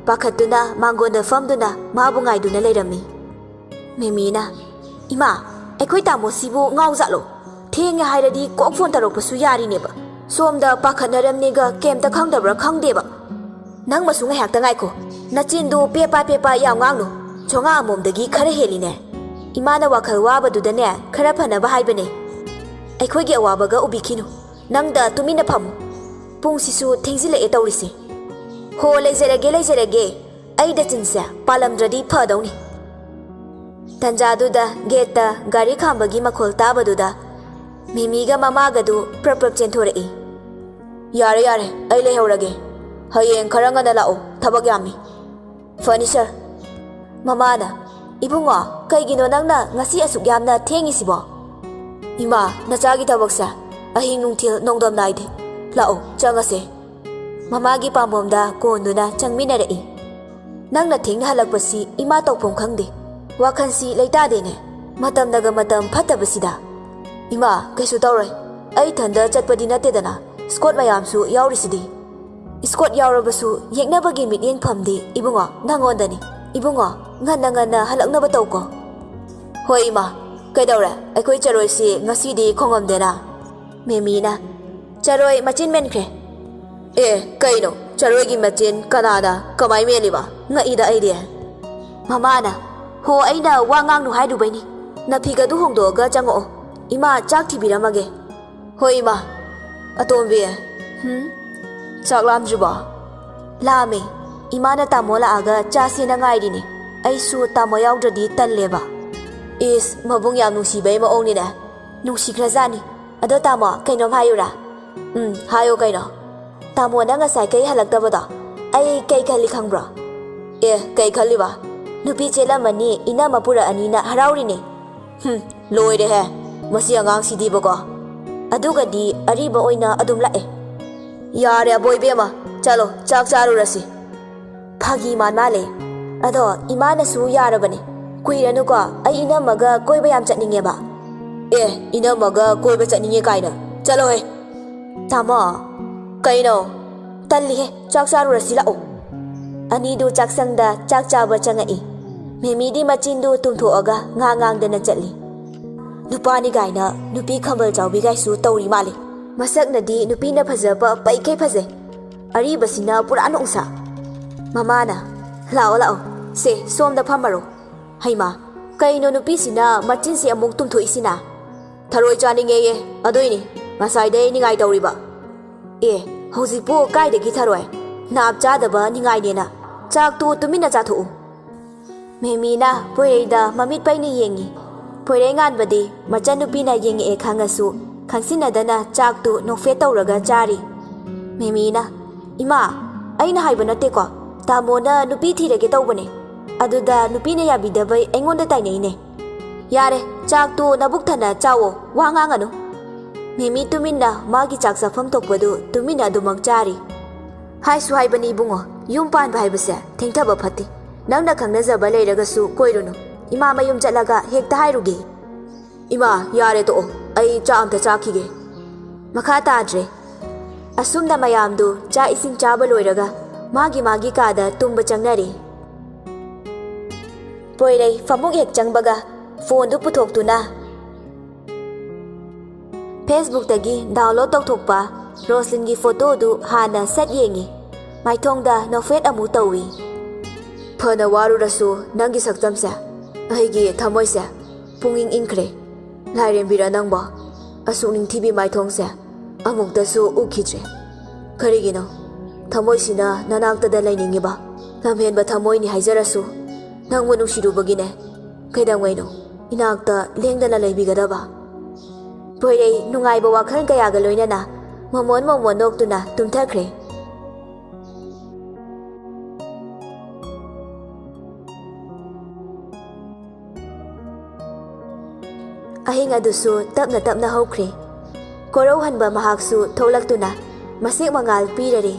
ꯄꯥꯈꯠꯇꯨꯅ ꯃꯥꯡꯒꯣꯟꯗ ꯐꯝꯗꯨꯅ ꯃꯥꯕꯨ ꯉꯥꯏꯗꯨꯅ ꯂꯩꯔꯝꯃꯤ꯫ ꯃꯦꯃꯤꯅ, "ꯏꯃꯥ, ꯑꯩꯈꯣꯏ ꯇꯥꯃꯣꯁꯤꯕꯨ ꯉꯥꯎꯖꯥꯠꯂꯣ? ꯊꯦꯡꯉꯦ ꯍꯥꯏꯔꯗꯤ ꯀꯣꯛ ꯐꯣꯟ ꯇꯧꯔꯛꯄꯁꯨ ꯌꯥꯔꯤꯅꯦꯕ꯫ ꯁꯣꯝꯗ ꯄꯥꯈꯠꯅꯔꯝꯅꯦꯒ ꯀꯩꯝꯇ ꯈꯪꯗꯕ꯭ꯔꯥ ꯈꯪꯗꯦꯕ꯫ ꯅꯪꯃꯁꯨ ꯉꯥꯏꯍꯥꯛꯇ ꯉꯥꯏꯈꯣ꯫ ꯅꯆꯤꯟꯗꯨ ꯄꯦꯄꯥ ꯄꯦꯄꯥ ꯌꯥꯝ ꯉꯥꯡꯅꯨ꯫ ꯆꯣꯉꯥ ꯑꯃꯣꯝꯗꯒꯤ ꯈꯔ ꯍꯦꯜꯂꯤꯅꯦ꯫ ꯏꯃꯥꯅ ꯋꯥꯈꯜ ꯋꯥꯕꯗꯨꯗꯅꯦ ꯈꯔ ꯐꯅꯕ ꯍꯥꯏꯕꯅꯦ꯫ ꯑꯩꯈꯣꯏꯒꯤ ꯑꯋꯥꯕꯒ ꯎꯕꯤꯈꯤꯅꯨ꯫ ꯅꯪꯗ ꯇꯨꯃꯤꯟꯅ ꯐꯝꯃꯨ꯫ ꯄꯨꯡꯁꯤꯁꯨ ꯊꯦꯡꯖꯤꯜꯂꯛꯑꯦ ꯇꯧꯔꯤꯁꯦ꯫" "ꯍꯣ, ꯂꯩꯖꯔꯒꯦ, ꯂꯩꯖꯔꯒꯦ꯫ ꯑꯩ ꯗꯆꯤꯟꯁꯦ ꯄꯥꯜꯂꯝꯗ꯭ꯔꯗꯤ ꯐꯗꯧꯅꯤ꯫" ꯇꯟꯖꯥꯗꯨꯗ ꯒꯦꯠꯇ ꯒꯥꯔꯤ ꯈꯥꯝꯕꯒꯤ ꯃꯈꯣꯜ ꯇꯥꯕꯗꯨꯗ ꯃꯤꯃꯤꯒ ꯃꯃꯥꯒꯗꯨ ꯄ꯭ꯔꯞ ꯄ꯭ꯔꯞ ꯆꯦꯟꯊꯣꯔꯛꯏ꯫ "ꯌꯥꯔꯦ, ꯌꯥꯔꯦ, ꯑꯩ ꯂꯩꯍꯧꯔꯒꯦ꯫ ꯍꯌꯦꯡ ꯈꯔ ꯉꯟꯅ ꯂꯥꯛꯑꯣ, ꯊꯕꯛ ꯌꯥꯝꯃꯤ꯫" "ꯐꯅꯤ ꯁꯥꯔ꯫" ꯃꯃꯥꯅ, "ꯏꯕꯨꯡꯉꯣ, ꯀꯩꯒꯤꯅꯣ ꯅꯪꯅ ꯉꯁꯤ ꯑꯁꯨꯛ ꯌꯥꯝꯅ ꯊꯦꯡꯉꯤꯁꯤꯕꯣ?" "ꯏꯃꯥ, ꯅꯆꯥꯒꯤ ꯊꯕꯛꯁꯦ ꯑꯍꯤꯡ ꯅꯨꯡꯊꯤꯜ ꯅꯣꯡꯗꯝ ꯅꯥꯏꯗꯦ꯫ ꯂꯥꯛꯑꯣ, ꯆꯪꯉꯁꯦ꯫" ꯃꯃꯥꯒꯤ ꯄꯥꯝꯕꯣꯝꯗ ꯀꯣꯟꯗꯨꯅ ꯆꯪꯃꯤꯟꯅꯔꯛꯏ꯫ "ꯅꯪꯅ ꯊꯦꯡꯅ ꯍꯜꯂꯛꯄꯁꯤ ꯏꯃꯥ ꯇꯧꯐꯝ ꯈꯪꯗꯦ꯫ ꯋꯥꯈꯜꯁꯤ ꯂꯩꯇꯥꯗꯦꯅꯦ꯫ ꯃꯇꯝꯅꯒ ꯃꯇꯝ ꯐꯠꯇꯕꯁꯤꯗ꯫" "ꯏꯃꯥ, ꯀꯩꯁꯨ ꯇꯧꯔꯣꯏ꯫ ꯑꯩ ꯏꯊꯟꯗ ꯆꯠꯄꯗꯤ ꯅꯠꯇꯦꯗꯅ, ꯏꯁꯀꯣꯠ ꯃꯌꯥꯝꯁꯨ ꯌꯥꯎꯔꯤꯁꯤꯗꯤ꯫" "ꯏꯁꯀꯣꯠ ꯌꯥꯎꯔꯕꯁꯨ ꯌꯦꯛꯅꯕꯒꯤ ꯃꯤꯠꯌꯦꯡꯐꯝꯗꯤ ꯏꯕꯨꯡꯉꯣ ꯅꯪꯉꯣꯟꯗꯅꯤ꯫ ꯏꯕꯨꯡꯉꯣ, ꯉꯟꯅ ꯉꯟꯅ ꯍꯜꯂꯛꯅꯕ ꯇꯧꯀꯣ꯫" "ꯍꯣꯏ ꯏꯃꯥ꯫ ꯀꯩꯗꯧꯔꯦ? ꯑꯩꯈꯣꯏ ꯆꯔꯣꯏꯁꯤ ꯉꯁꯤꯗꯤ ꯈꯣꯡꯉꯝꯗꯦꯅ꯫" ꯃꯦꯃꯤꯅ, "ꯆꯔꯣꯏ ꯃꯆꯤꯟ ꯃꯦꯟꯈ꯭ꯔꯦ꯫" "ꯑꯦ, ꯀꯩꯅꯣ? ꯆꯔꯣꯏꯒꯤ ꯃꯆꯤꯟ ꯀꯅꯥꯅ ꯀꯃꯥꯏ ꯃꯦꯜꯂꯤꯕ? ꯉꯛꯏꯗ ꯑꯩꯗꯤ꯫" ꯃꯃꯥꯅ, "ꯍꯣ, ꯑꯩꯅ ꯋꯥ ꯉꯥꯡꯅꯨ ꯍꯥꯏꯔꯨꯕꯩꯅꯤ꯫ ꯅꯐꯤꯒꯗꯨ ꯍꯣꯡꯗꯣꯛꯑꯒ ꯆꯪꯉꯛꯑꯣ꯫ ꯏꯃꯥ ꯆꯥꯛ ꯊꯤꯕꯤꯔꯝꯃꯒꯦ꯫" "ꯍꯣꯏ ꯏꯃꯥ, ꯑꯇꯣꯝꯕꯤ, ꯍꯨꯝ? ꯆꯥꯛ ꯂꯥꯝꯗ꯭ꯔꯤꯕꯣ? ꯂꯥꯝꯃꯦ꯫ ꯏꯃꯥꯅ ꯇꯥꯃꯣ ꯂꯥꯛꯑꯒ ꯆꯥꯁꯦꯅ ꯉꯥꯏꯔꯤꯅꯦ꯫ ꯑꯩꯁꯨ ꯇꯥꯃꯣ ꯌꯥꯎꯗ꯭ꯔꯗꯤ ꯇꯜꯂꯦꯕ꯫ ꯏꯁ, ꯃꯕꯨꯡ ꯌꯥꯝ ꯅꯨꯡꯁꯤꯕꯩ ꯃꯑꯣꯡꯅꯤꯅꯦ꯫ ꯅꯨꯡꯁꯤꯈ꯭ꯔꯖꯥꯠꯅꯤ꯫ ꯑꯗꯣ ꯇꯥꯃꯣ, ꯀꯩꯅꯣꯝ ꯍꯥꯏꯌꯨꯔꯥ? ꯎꯝ, ꯍꯥꯏꯌꯣ ꯀꯩꯅꯣ꯫ ꯇꯥꯃꯣ, ꯅꯪ ꯉꯁꯥꯏ ꯀꯩ ꯍꯜꯂꯛꯇꯕꯗꯣ ꯑꯩ ꯀꯩ ꯈꯜꯂꯤ ꯈꯪꯕ꯭ꯔꯣ? ꯑꯦ, ꯀꯩ ꯈꯜꯂꯤꯕ? ꯅꯨꯄꯤ ꯆꯦꯜꯂꯝꯃꯅꯤ, ꯏꯅꯝꯃ ꯄꯨꯔꯛꯑꯅꯤꯅ ꯍꯔꯥꯎꯔꯤꯅꯦ꯫ ꯍꯨꯝ, ꯂꯣꯏꯔꯦꯍꯦ, ꯃꯁꯤ ꯑꯉꯥꯡꯁꯤꯗꯤꯕꯀꯣ꯫ ꯑꯗꯨꯒꯗꯤ ꯑꯔꯤꯕ ꯑꯣꯏꯅ ꯑꯗꯨꯝ ꯂꯥꯛꯑꯦ꯫ ꯌꯥꯔꯦ ꯑꯕꯣꯏ ꯏꯕꯦꯝꯃ, ꯆꯠꯂꯣ, ꯆꯥꯛ ꯆꯥꯔꯨꯔꯁꯤ꯫ ꯐꯥꯒꯤ ꯃꯥꯟ ꯃꯥꯜꯂꯦ꯫ ꯑꯗꯣ ꯏꯃꯥꯅꯁꯨ ꯌꯥꯔꯕꯅꯦ꯫ ꯀꯨꯏꯔꯅꯨꯀꯣ, ꯑꯩ ꯏꯅꯝꯃꯒ ꯀꯣꯏꯕ ꯌꯥꯝ ꯆꯠꯅꯤꯡꯉꯦꯕ꯫ ꯑꯦ, ꯏꯅꯝꯃꯒ ꯀꯣꯏꯕ ꯆꯠꯅꯤꯡꯉꯦ ꯀꯥꯏꯅ? ꯆꯠꯂꯣꯍꯦ꯫ ꯇꯥꯃꯣ꯫ ꯀꯩꯅꯣ? ꯇꯜꯂꯤꯍꯦ, ꯆꯥꯛ ꯆꯥꯔꯨꯔꯁꯤ ꯂꯥꯛꯑꯣ꯫ ꯑꯅꯤꯗꯨ ꯆꯥꯛꯁꯪꯗ ꯆꯥꯛ ꯆꯥꯕ ꯆꯪꯉꯛꯏ꯫ ꯃꯦꯃꯤꯗꯤ ꯃꯆꯤꯟꯗꯨ ꯇꯨꯝꯊꯣꯛꯑꯒ ꯉꯥꯡ ꯉꯥꯡꯗꯅ ꯆꯠꯂꯤ꯫ ꯅꯨꯄꯥꯅꯤ ꯀꯥꯏꯅ ꯅꯨꯄꯤ ꯈꯝꯕꯜ ꯆꯥꯎꯕꯤꯒꯥꯏꯁꯨ ꯇꯧꯔꯤ ꯃꯥꯜꯂꯤ꯫ ꯃꯁꯛꯅꯗꯤ ꯅꯨꯄꯤꯅ ꯐꯖꯕ ꯄꯩꯈꯩ ꯐꯖꯩ꯫ ꯑꯔꯤꯕꯁꯤꯅ ꯄꯨꯔꯥ ꯅꯣꯡꯁꯥ꯫ ꯃꯃꯥꯅ, "ꯂꯥꯛꯑꯣ, ꯂꯥꯛꯑꯣ꯫ ꯁꯦ, ꯁꯣꯝꯗ ꯐꯝꯃꯔꯣ꯫" ꯍꯩꯃꯥ, ꯀꯩꯅꯣ ꯅꯨꯄꯤꯁꯤꯅ ꯃꯆꯤꯟꯁꯦ ꯑꯃꯨꯛ ꯇꯨꯝꯊꯣꯛꯏꯁꯤꯅ? "ꯊꯔꯣꯏ ꯆꯥꯅꯤꯡꯉꯦꯌꯦ, ꯑꯗꯨꯏꯅꯤ ꯉꯁꯥꯏꯗꯩ ꯅꯤꯡꯉꯥꯏ ꯇꯧꯔꯤꯕ꯫" "ꯑꯦ, ꯍꯧꯖꯤꯛꯄꯨ ꯀꯥꯏꯗꯒꯤ ꯊꯔꯣꯏ? ꯅꯥꯞ ꯆꯥꯗꯕ ꯅꯤꯡꯉꯥꯏꯅꯦꯅ꯫ ꯆꯥꯛꯇꯨ ꯇꯨꯃꯤꯟꯅ ꯆꯥꯊꯣꯛꯎ꯫" ꯃꯦꯃꯤꯅ ꯄꯣꯏꯔꯩꯗ ꯃꯃꯤꯠ ꯄꯩꯅ ꯌꯦꯡꯉꯤ꯫ ꯄꯣꯏꯔꯩ ꯉꯥꯟꯕꯗꯤ ꯃꯆꯟꯅꯨꯄꯤꯅ ꯌꯦꯡꯉꯛꯑꯦ ꯈꯪꯉꯁꯨ ꯈꯪꯁꯤꯟꯅꯗꯅ ꯆꯥꯛꯇꯨ ꯅꯣꯛꯐꯦꯠ ꯇꯧꯔꯒ ꯆꯥꯔꯤ꯫ ꯃꯦꯃꯤꯅ, "ꯏꯃꯥ, ꯑꯩꯅ ꯍꯥꯏꯕ ꯅꯠꯇꯦꯀꯣ꯫ ꯇꯥꯃꯣꯅ ꯅꯨꯄꯤ ꯊꯤꯔꯒꯦ ꯇꯧꯕꯅꯦ꯫ ꯑꯗꯨꯗ ꯅꯨꯄꯤꯅ ꯌꯥꯕꯤꯗꯕꯩ ꯑꯩꯉꯣꯟꯗ ꯇꯥꯏꯅꯩꯅꯦ꯫" "ꯌꯥꯔꯦ, ꯆꯥꯛꯇꯨ ꯅꯕꯨꯛ ꯊꯟꯅ ꯆꯥꯎꯑꯣ, ꯋꯥ ꯉꯥꯡꯉꯅꯨ꯫" ꯃꯦꯃꯤ ꯇꯨꯃꯤꯟꯅ ꯃꯥꯒꯤ ꯆꯥꯛ ꯆꯥꯐꯝ ꯊꯣꯛꯄꯗꯨ ꯇꯨꯃꯤꯟꯅ ꯑꯗꯨꯃꯛ ꯆꯥꯔꯤ꯫ "ꯍꯥꯏꯁꯨ ꯍꯥꯏꯕꯅꯤ ꯏꯕꯨꯡꯉꯣ, ꯌꯨꯝ ꯄꯥꯟꯕ ꯍꯥꯏꯕꯁꯦ ꯊꯦꯡꯊꯕ ꯐꯠꯇꯦ꯫ ꯅꯪꯅ ꯈꯪꯅꯖꯕ ꯂꯩꯔꯒꯁꯨ ꯀꯣꯏꯔꯨꯅꯨ꯫ ꯏꯃꯥ ꯃꯌꯨꯝ ꯆꯠꯂꯒ ꯍꯦꯛꯇ ꯍꯥꯏꯔꯨꯒꯦ꯫" "ꯏꯃꯥ, ꯌꯥꯔꯦ ꯇꯣꯛꯑꯣ, ꯑꯩ ꯆꯥꯛ ꯑꯝꯇ ꯆꯥꯈꯤꯒꯦ꯫" ꯃꯈꯥ ꯇꯥꯗ꯭ꯔꯦ꯫ ꯑꯁꯨꯝꯅ ꯃꯌꯥꯝꯗꯨ ꯆꯥꯛ ꯏꯁꯤꯡ ꯆꯥꯕ ꯂꯣꯏꯔꯒ ꯃꯥꯒꯤ ꯃꯥꯒꯤ ꯀꯥꯗ ꯇꯨꯝꯕ ꯆꯪꯅꯔꯦ꯫ ꯄꯣꯏꯔꯩ ꯐꯃꯨꯡ ꯍꯦꯛ ꯆꯪꯕꯒ ꯐꯣꯟꯗꯨ ꯄꯨꯊꯣꯛꯇꯨꯅ ꯐꯦꯁꯕꯨꯛꯇꯒꯤ ꯗꯥꯎꯟꯂꯣꯗ ꯇꯧꯊꯣꯛꯄ ꯔꯣꯁꯂꯤꯟꯒꯤ ꯐꯣꯇꯣꯗꯨ ꯍꯥꯟꯅ ꯁꯠ ꯌꯦꯡꯉꯤ꯫ ꯃꯥꯏꯊꯣꯡꯗ ꯅꯣꯛꯐꯦꯠ ꯑꯃꯨꯛ ꯇꯧꯏ꯫ "ꯐꯅ ꯋꯥꯔꯨꯔꯁꯨ ꯅꯪꯒꯤ ꯁꯛꯇꯝꯁꯦ ꯑꯩꯒꯤ ꯊꯃꯣꯏꯁꯦ ꯄꯨꯡꯏꯪ ꯏꯪꯈ꯭ꯔꯦ꯫ ꯂꯥꯏꯔꯦꯝꯕꯤꯔ ꯅꯪꯕꯣ, ꯑꯁꯨꯛ ꯅꯤꯡꯊꯤꯕꯤ ꯃꯥꯏꯊꯣꯡꯁꯦ ꯑꯃꯨꯛꯇꯁꯨ ꯎꯈꯤꯗ꯭ꯔꯦ꯫ ꯀꯔꯤꯒꯤꯅꯣ? ꯊꯃꯣꯏꯁꯤꯅ ꯅꯅꯥꯛꯇꯗ ꯂꯩꯅꯤꯡꯉꯤꯕ꯫ ꯂꯝꯍꯦꯟꯕ ꯊꯃꯣꯏꯅꯤ ꯍꯥꯏꯖꯔꯁꯨ, ꯅꯪꯕꯨ ꯅꯨꯡꯁꯤꯔꯨꯕꯒꯤꯅꯦ꯫ ꯀꯩꯗꯧꯉꯩꯅꯣ ꯏꯅꯥꯛꯇ ꯂꯦꯡꯗꯅ ꯂꯩꯕꯤꯒꯗꯕ? ꯄꯣꯏꯔꯩ ꯅꯨꯡꯉꯥꯏꯕ ꯋꯥꯈꯜ ꯀꯌꯥꯒ ꯂꯣꯏꯅꯅ ꯃꯣꯃꯣꯟ ꯃꯣꯃꯣꯟ ꯅꯣꯛꯇꯨꯅ ꯇꯨꯝꯊꯈ꯭ꯔꯦ꯫ ꯑꯍꯤꯡ ꯑꯗꯨꯁꯨ ꯇꯞꯅ ꯇꯞꯅ ꯍꯧꯈ꯭ꯔꯦ꯫ ꯀꯣꯔꯧꯍꯟꯕ ꯃꯍꯥꯛꯁꯨ ꯊꯣꯛꯂꯛꯇꯨꯅ ꯃꯁꯦꯛ ꯃꯉꯥꯜ ꯄꯤꯔꯔꯦ꯫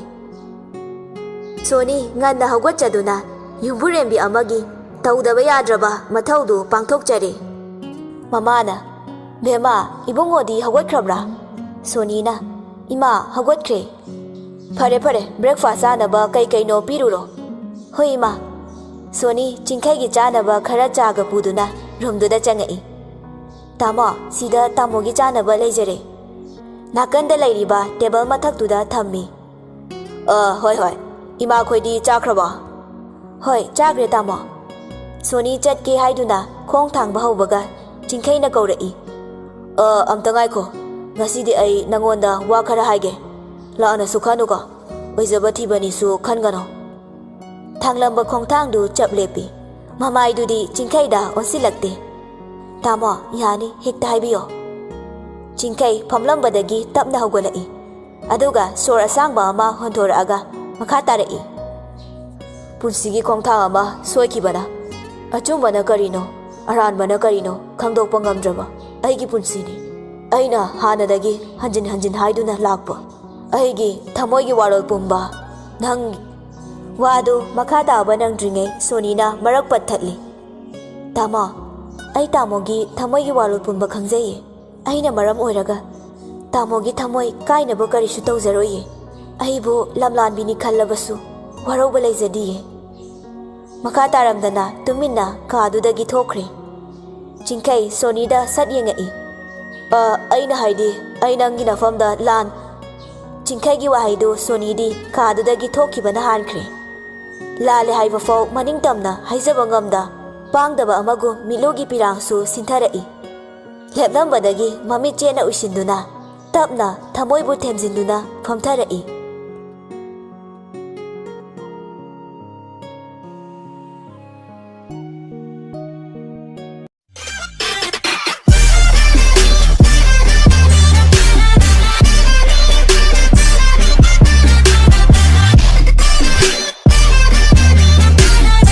ꯁꯣꯅꯤ ꯉꯟꯅ ꯍꯧꯒꯠꯆꯗꯨꯅ ꯌꯨꯝꯕꯨꯔꯦꯝꯕꯤ ꯑꯃꯒꯤ ꯇꯧꯗꯕ ꯌꯥꯗ꯭ꯔꯕ ꯃꯊꯧꯗꯨ ꯄꯥꯡꯊꯣꯛꯆꯔꯦ꯫ ꯃꯃꯥꯅ, "ꯕꯦꯝꯃ, ꯏꯕꯨꯡꯉꯣꯗꯤ ꯍꯧꯒꯠꯈ꯭ꯔꯕ꯭ꯔꯥ?" ꯁꯣꯅꯤꯅ, "ꯏꯃꯥ, ꯍꯧꯒꯠꯈ꯭ꯔꯦ꯫" "ꯐꯔꯦ, ꯐꯔꯦ, breakfast ꯆꯥꯅꯕ ꯀꯩ ꯀꯩꯅꯣ ꯄꯤꯔꯨꯔꯣ꯫" "ꯍꯣꯏ, ꯏꯃꯥ꯫" ꯁꯣꯅꯤ ꯆꯤꯡꯈꯩꯒꯤ ꯆꯥꯅꯕ ꯈꯔ ꯆꯥꯒ ꯄꯨꯗꯨꯅ ꯔꯨꯝꯗꯨꯗ ꯆꯪꯉꯛꯏ꯫ "ꯇꯥꯃꯣ, ꯁꯤꯗ ꯇꯥꯃꯣꯒꯤ ꯆꯥꯅꯕ ꯂꯩꯖꯔꯦ꯫" ꯅꯥꯀꯟꯗ ꯂꯩꯔꯤꯕ table ꯃꯊꯛꯇꯨꯗ ꯊꯝꯃꯤ꯫ "ꯑ, ꯍꯣꯏ, ꯍꯣꯏ꯫ ꯏꯃꯥꯈꯣꯏꯗꯤ ꯆꯥꯈ꯭ꯔꯕꯣ?" "ꯍꯣꯏ, ꯆꯥꯈ꯭ꯔꯦ, ꯇꯥꯃꯣ꯫" ꯁꯣꯅꯤ ꯆꯠꯀꯦ ꯍꯥꯏꯗꯨꯅ ꯈꯣꯡ ꯊꯥꯡꯕ ꯍꯧꯕꯒ ꯆꯤꯡꯈꯩꯅ ꯀꯧꯔꯛꯏ꯫ "ꯑ, ꯑꯝꯇ ꯉꯥꯏꯈꯣ꯫ ꯉꯁꯤꯗꯤ ꯑꯩ ꯅꯉꯣꯟꯗ ꯋꯥ ꯈꯔ ꯍꯥꯏꯒꯦ꯫ ꯂꯥꯛꯅꯁꯨ ꯈꯟꯅꯨꯀꯣ꯫ ꯑꯣꯏꯖꯕ ꯊꯤꯕꯅꯤꯁꯨ ꯈꯟꯒꯅꯣ꯫" ꯊꯥꯡꯂꯝꯕ ꯈꯣꯡꯊꯥꯡꯗꯨ ꯆꯞ ꯂꯦꯞꯄꯤ꯫ ꯃꯃꯥꯏꯗꯨꯗꯤ ꯆꯤꯡꯈꯩꯗ ꯑꯣꯟꯁꯤꯜꯂꯛꯇꯦ꯫ "ꯇꯥꯃꯣ, ꯌꯥꯅꯤ, ꯍꯦꯛꯇ ꯍꯥꯏꯕꯤꯌꯣ꯫" ꯆꯤꯡꯈꯩ ꯐꯝꯂꯝꯕꯗꯒꯤ ꯇꯞꯅ ꯍꯧꯒꯠꯂꯛꯏ꯫ ꯑꯗꯨꯒ ꯁꯣꯔ ꯑꯁꯥꯡꯕ ꯑꯃ ꯍꯣꯟꯊꯣꯔꯛꯑꯒ ꯃꯈꯥ ꯇꯥꯔꯛꯏ꯫ "ꯄꯨꯟꯁꯤꯒꯤ ꯈꯣꯡꯊꯥꯡ ꯑꯃ ꯁꯣꯏꯈꯤꯕꯅ꯫ ꯑꯆꯨꯝꯕꯅ ꯀꯔꯤꯅꯣ, ꯑꯔꯥꯟꯕꯅ ꯀꯔꯤꯅꯣ ꯈꯪꯗꯣꯛꯄ ꯉꯝꯗ꯭ꯔꯕ ꯑꯩꯒꯤ ꯄꯨꯟꯁꯤꯅꯤ꯫ ꯑꯩꯅ ꯍꯥꯟꯅꯗꯒꯤ ꯍꯟꯖꯤꯟ ꯍꯟꯖꯤꯟ ꯍꯥꯏꯗꯨꯅ ꯂꯥꯛꯄ ꯑꯩꯒꯤ ꯊꯃꯣꯏꯒꯤ ꯋꯥꯔꯣꯜ ꯄꯨꯝꯕ ꯅꯪ꯫" ꯋꯥꯗꯨ ꯃꯈꯥ ꯇꯥꯕ ꯅꯪꯗ꯭ꯔꯤꯉꯩ ꯁꯣꯅꯤꯅ ꯃꯔꯛ ꯄꯠꯊꯠꯂꯤ꯫ "ꯇꯥꯃꯣ, ꯑꯩ ꯇꯥꯃꯣꯒꯤ ꯊꯃꯣꯏꯒꯤ ꯋꯥꯔꯣꯜ ꯄꯨꯝꯕ ꯈꯪꯖꯩꯌꯦ꯫ ꯑꯩꯅ ꯃꯔꯝ ꯑꯣꯏꯔꯒ ꯇꯥꯃꯣꯒꯤ ꯊꯃꯣꯏ ꯀꯥꯏꯅꯕ ꯀꯔꯤꯁꯨ ꯇꯧꯖꯔꯣꯏꯌꯦ꯫ ꯑꯩꯕꯨ ꯂꯝꯂꯥꯟꯕꯤꯅꯤ ꯈꯜꯂꯕꯁꯨ ꯋꯥꯔꯧꯕ ꯂꯩꯖꯗꯤꯌꯦ꯫" ꯃꯈꯥ ꯇꯥꯔꯝꯗꯅ ꯇꯨꯃꯤꯟꯅ ꯀꯥꯗꯨꯗꯒꯤ ꯊꯣꯛꯈ꯭ꯔꯦ꯫ ꯆꯤꯡꯈꯩ ꯁꯣꯅꯤꯗ ꯁꯠ ꯌꯦꯡꯉꯛꯏ꯫ "ꯑ, ꯑꯩꯅ ꯍꯥꯏꯗꯤ, ꯑꯩ ꯅꯪꯒꯤ ꯅꯐꯝꯗ ꯂꯥꯟ꯫" ꯆꯤꯡꯈꯩꯒꯤ ꯋꯥꯍꯩꯗꯨ ꯁꯣꯅꯤꯗꯤ ꯀꯥꯗꯨꯗꯒꯤ ꯊꯣꯛꯈꯤꯕꯅ ꯍꯥꯟꯈ꯭ꯔꯦ꯫ ꯂꯥꯜꯂꯦ ꯍꯥꯏꯕ ꯐꯥꯎ ꯃꯅꯤꯡ ꯇꯝꯅ ꯍꯥꯏꯖꯕ ꯉꯝꯗ, ꯄꯥꯡꯗꯕ ꯑꯃꯒꯨꯝ ꯃꯤꯠꯂꯨꯒꯤ ꯄꯤꯔꯥꯡꯁꯨ ꯁꯤꯟꯊꯔꯛꯏ꯫ ꯂꯦꯞꯂꯝꯕꯗꯒꯤ ꯃꯃꯤꯠ ꯆꯦꯠꯅ ꯎꯏꯁꯤꯟꯗꯨꯅ, ꯇꯞꯅ ꯊꯃꯣꯏꯕꯨ ꯊꯦꯝꯖꯤꯟꯗꯨꯅ ꯐꯝꯊꯔꯛꯏ꯫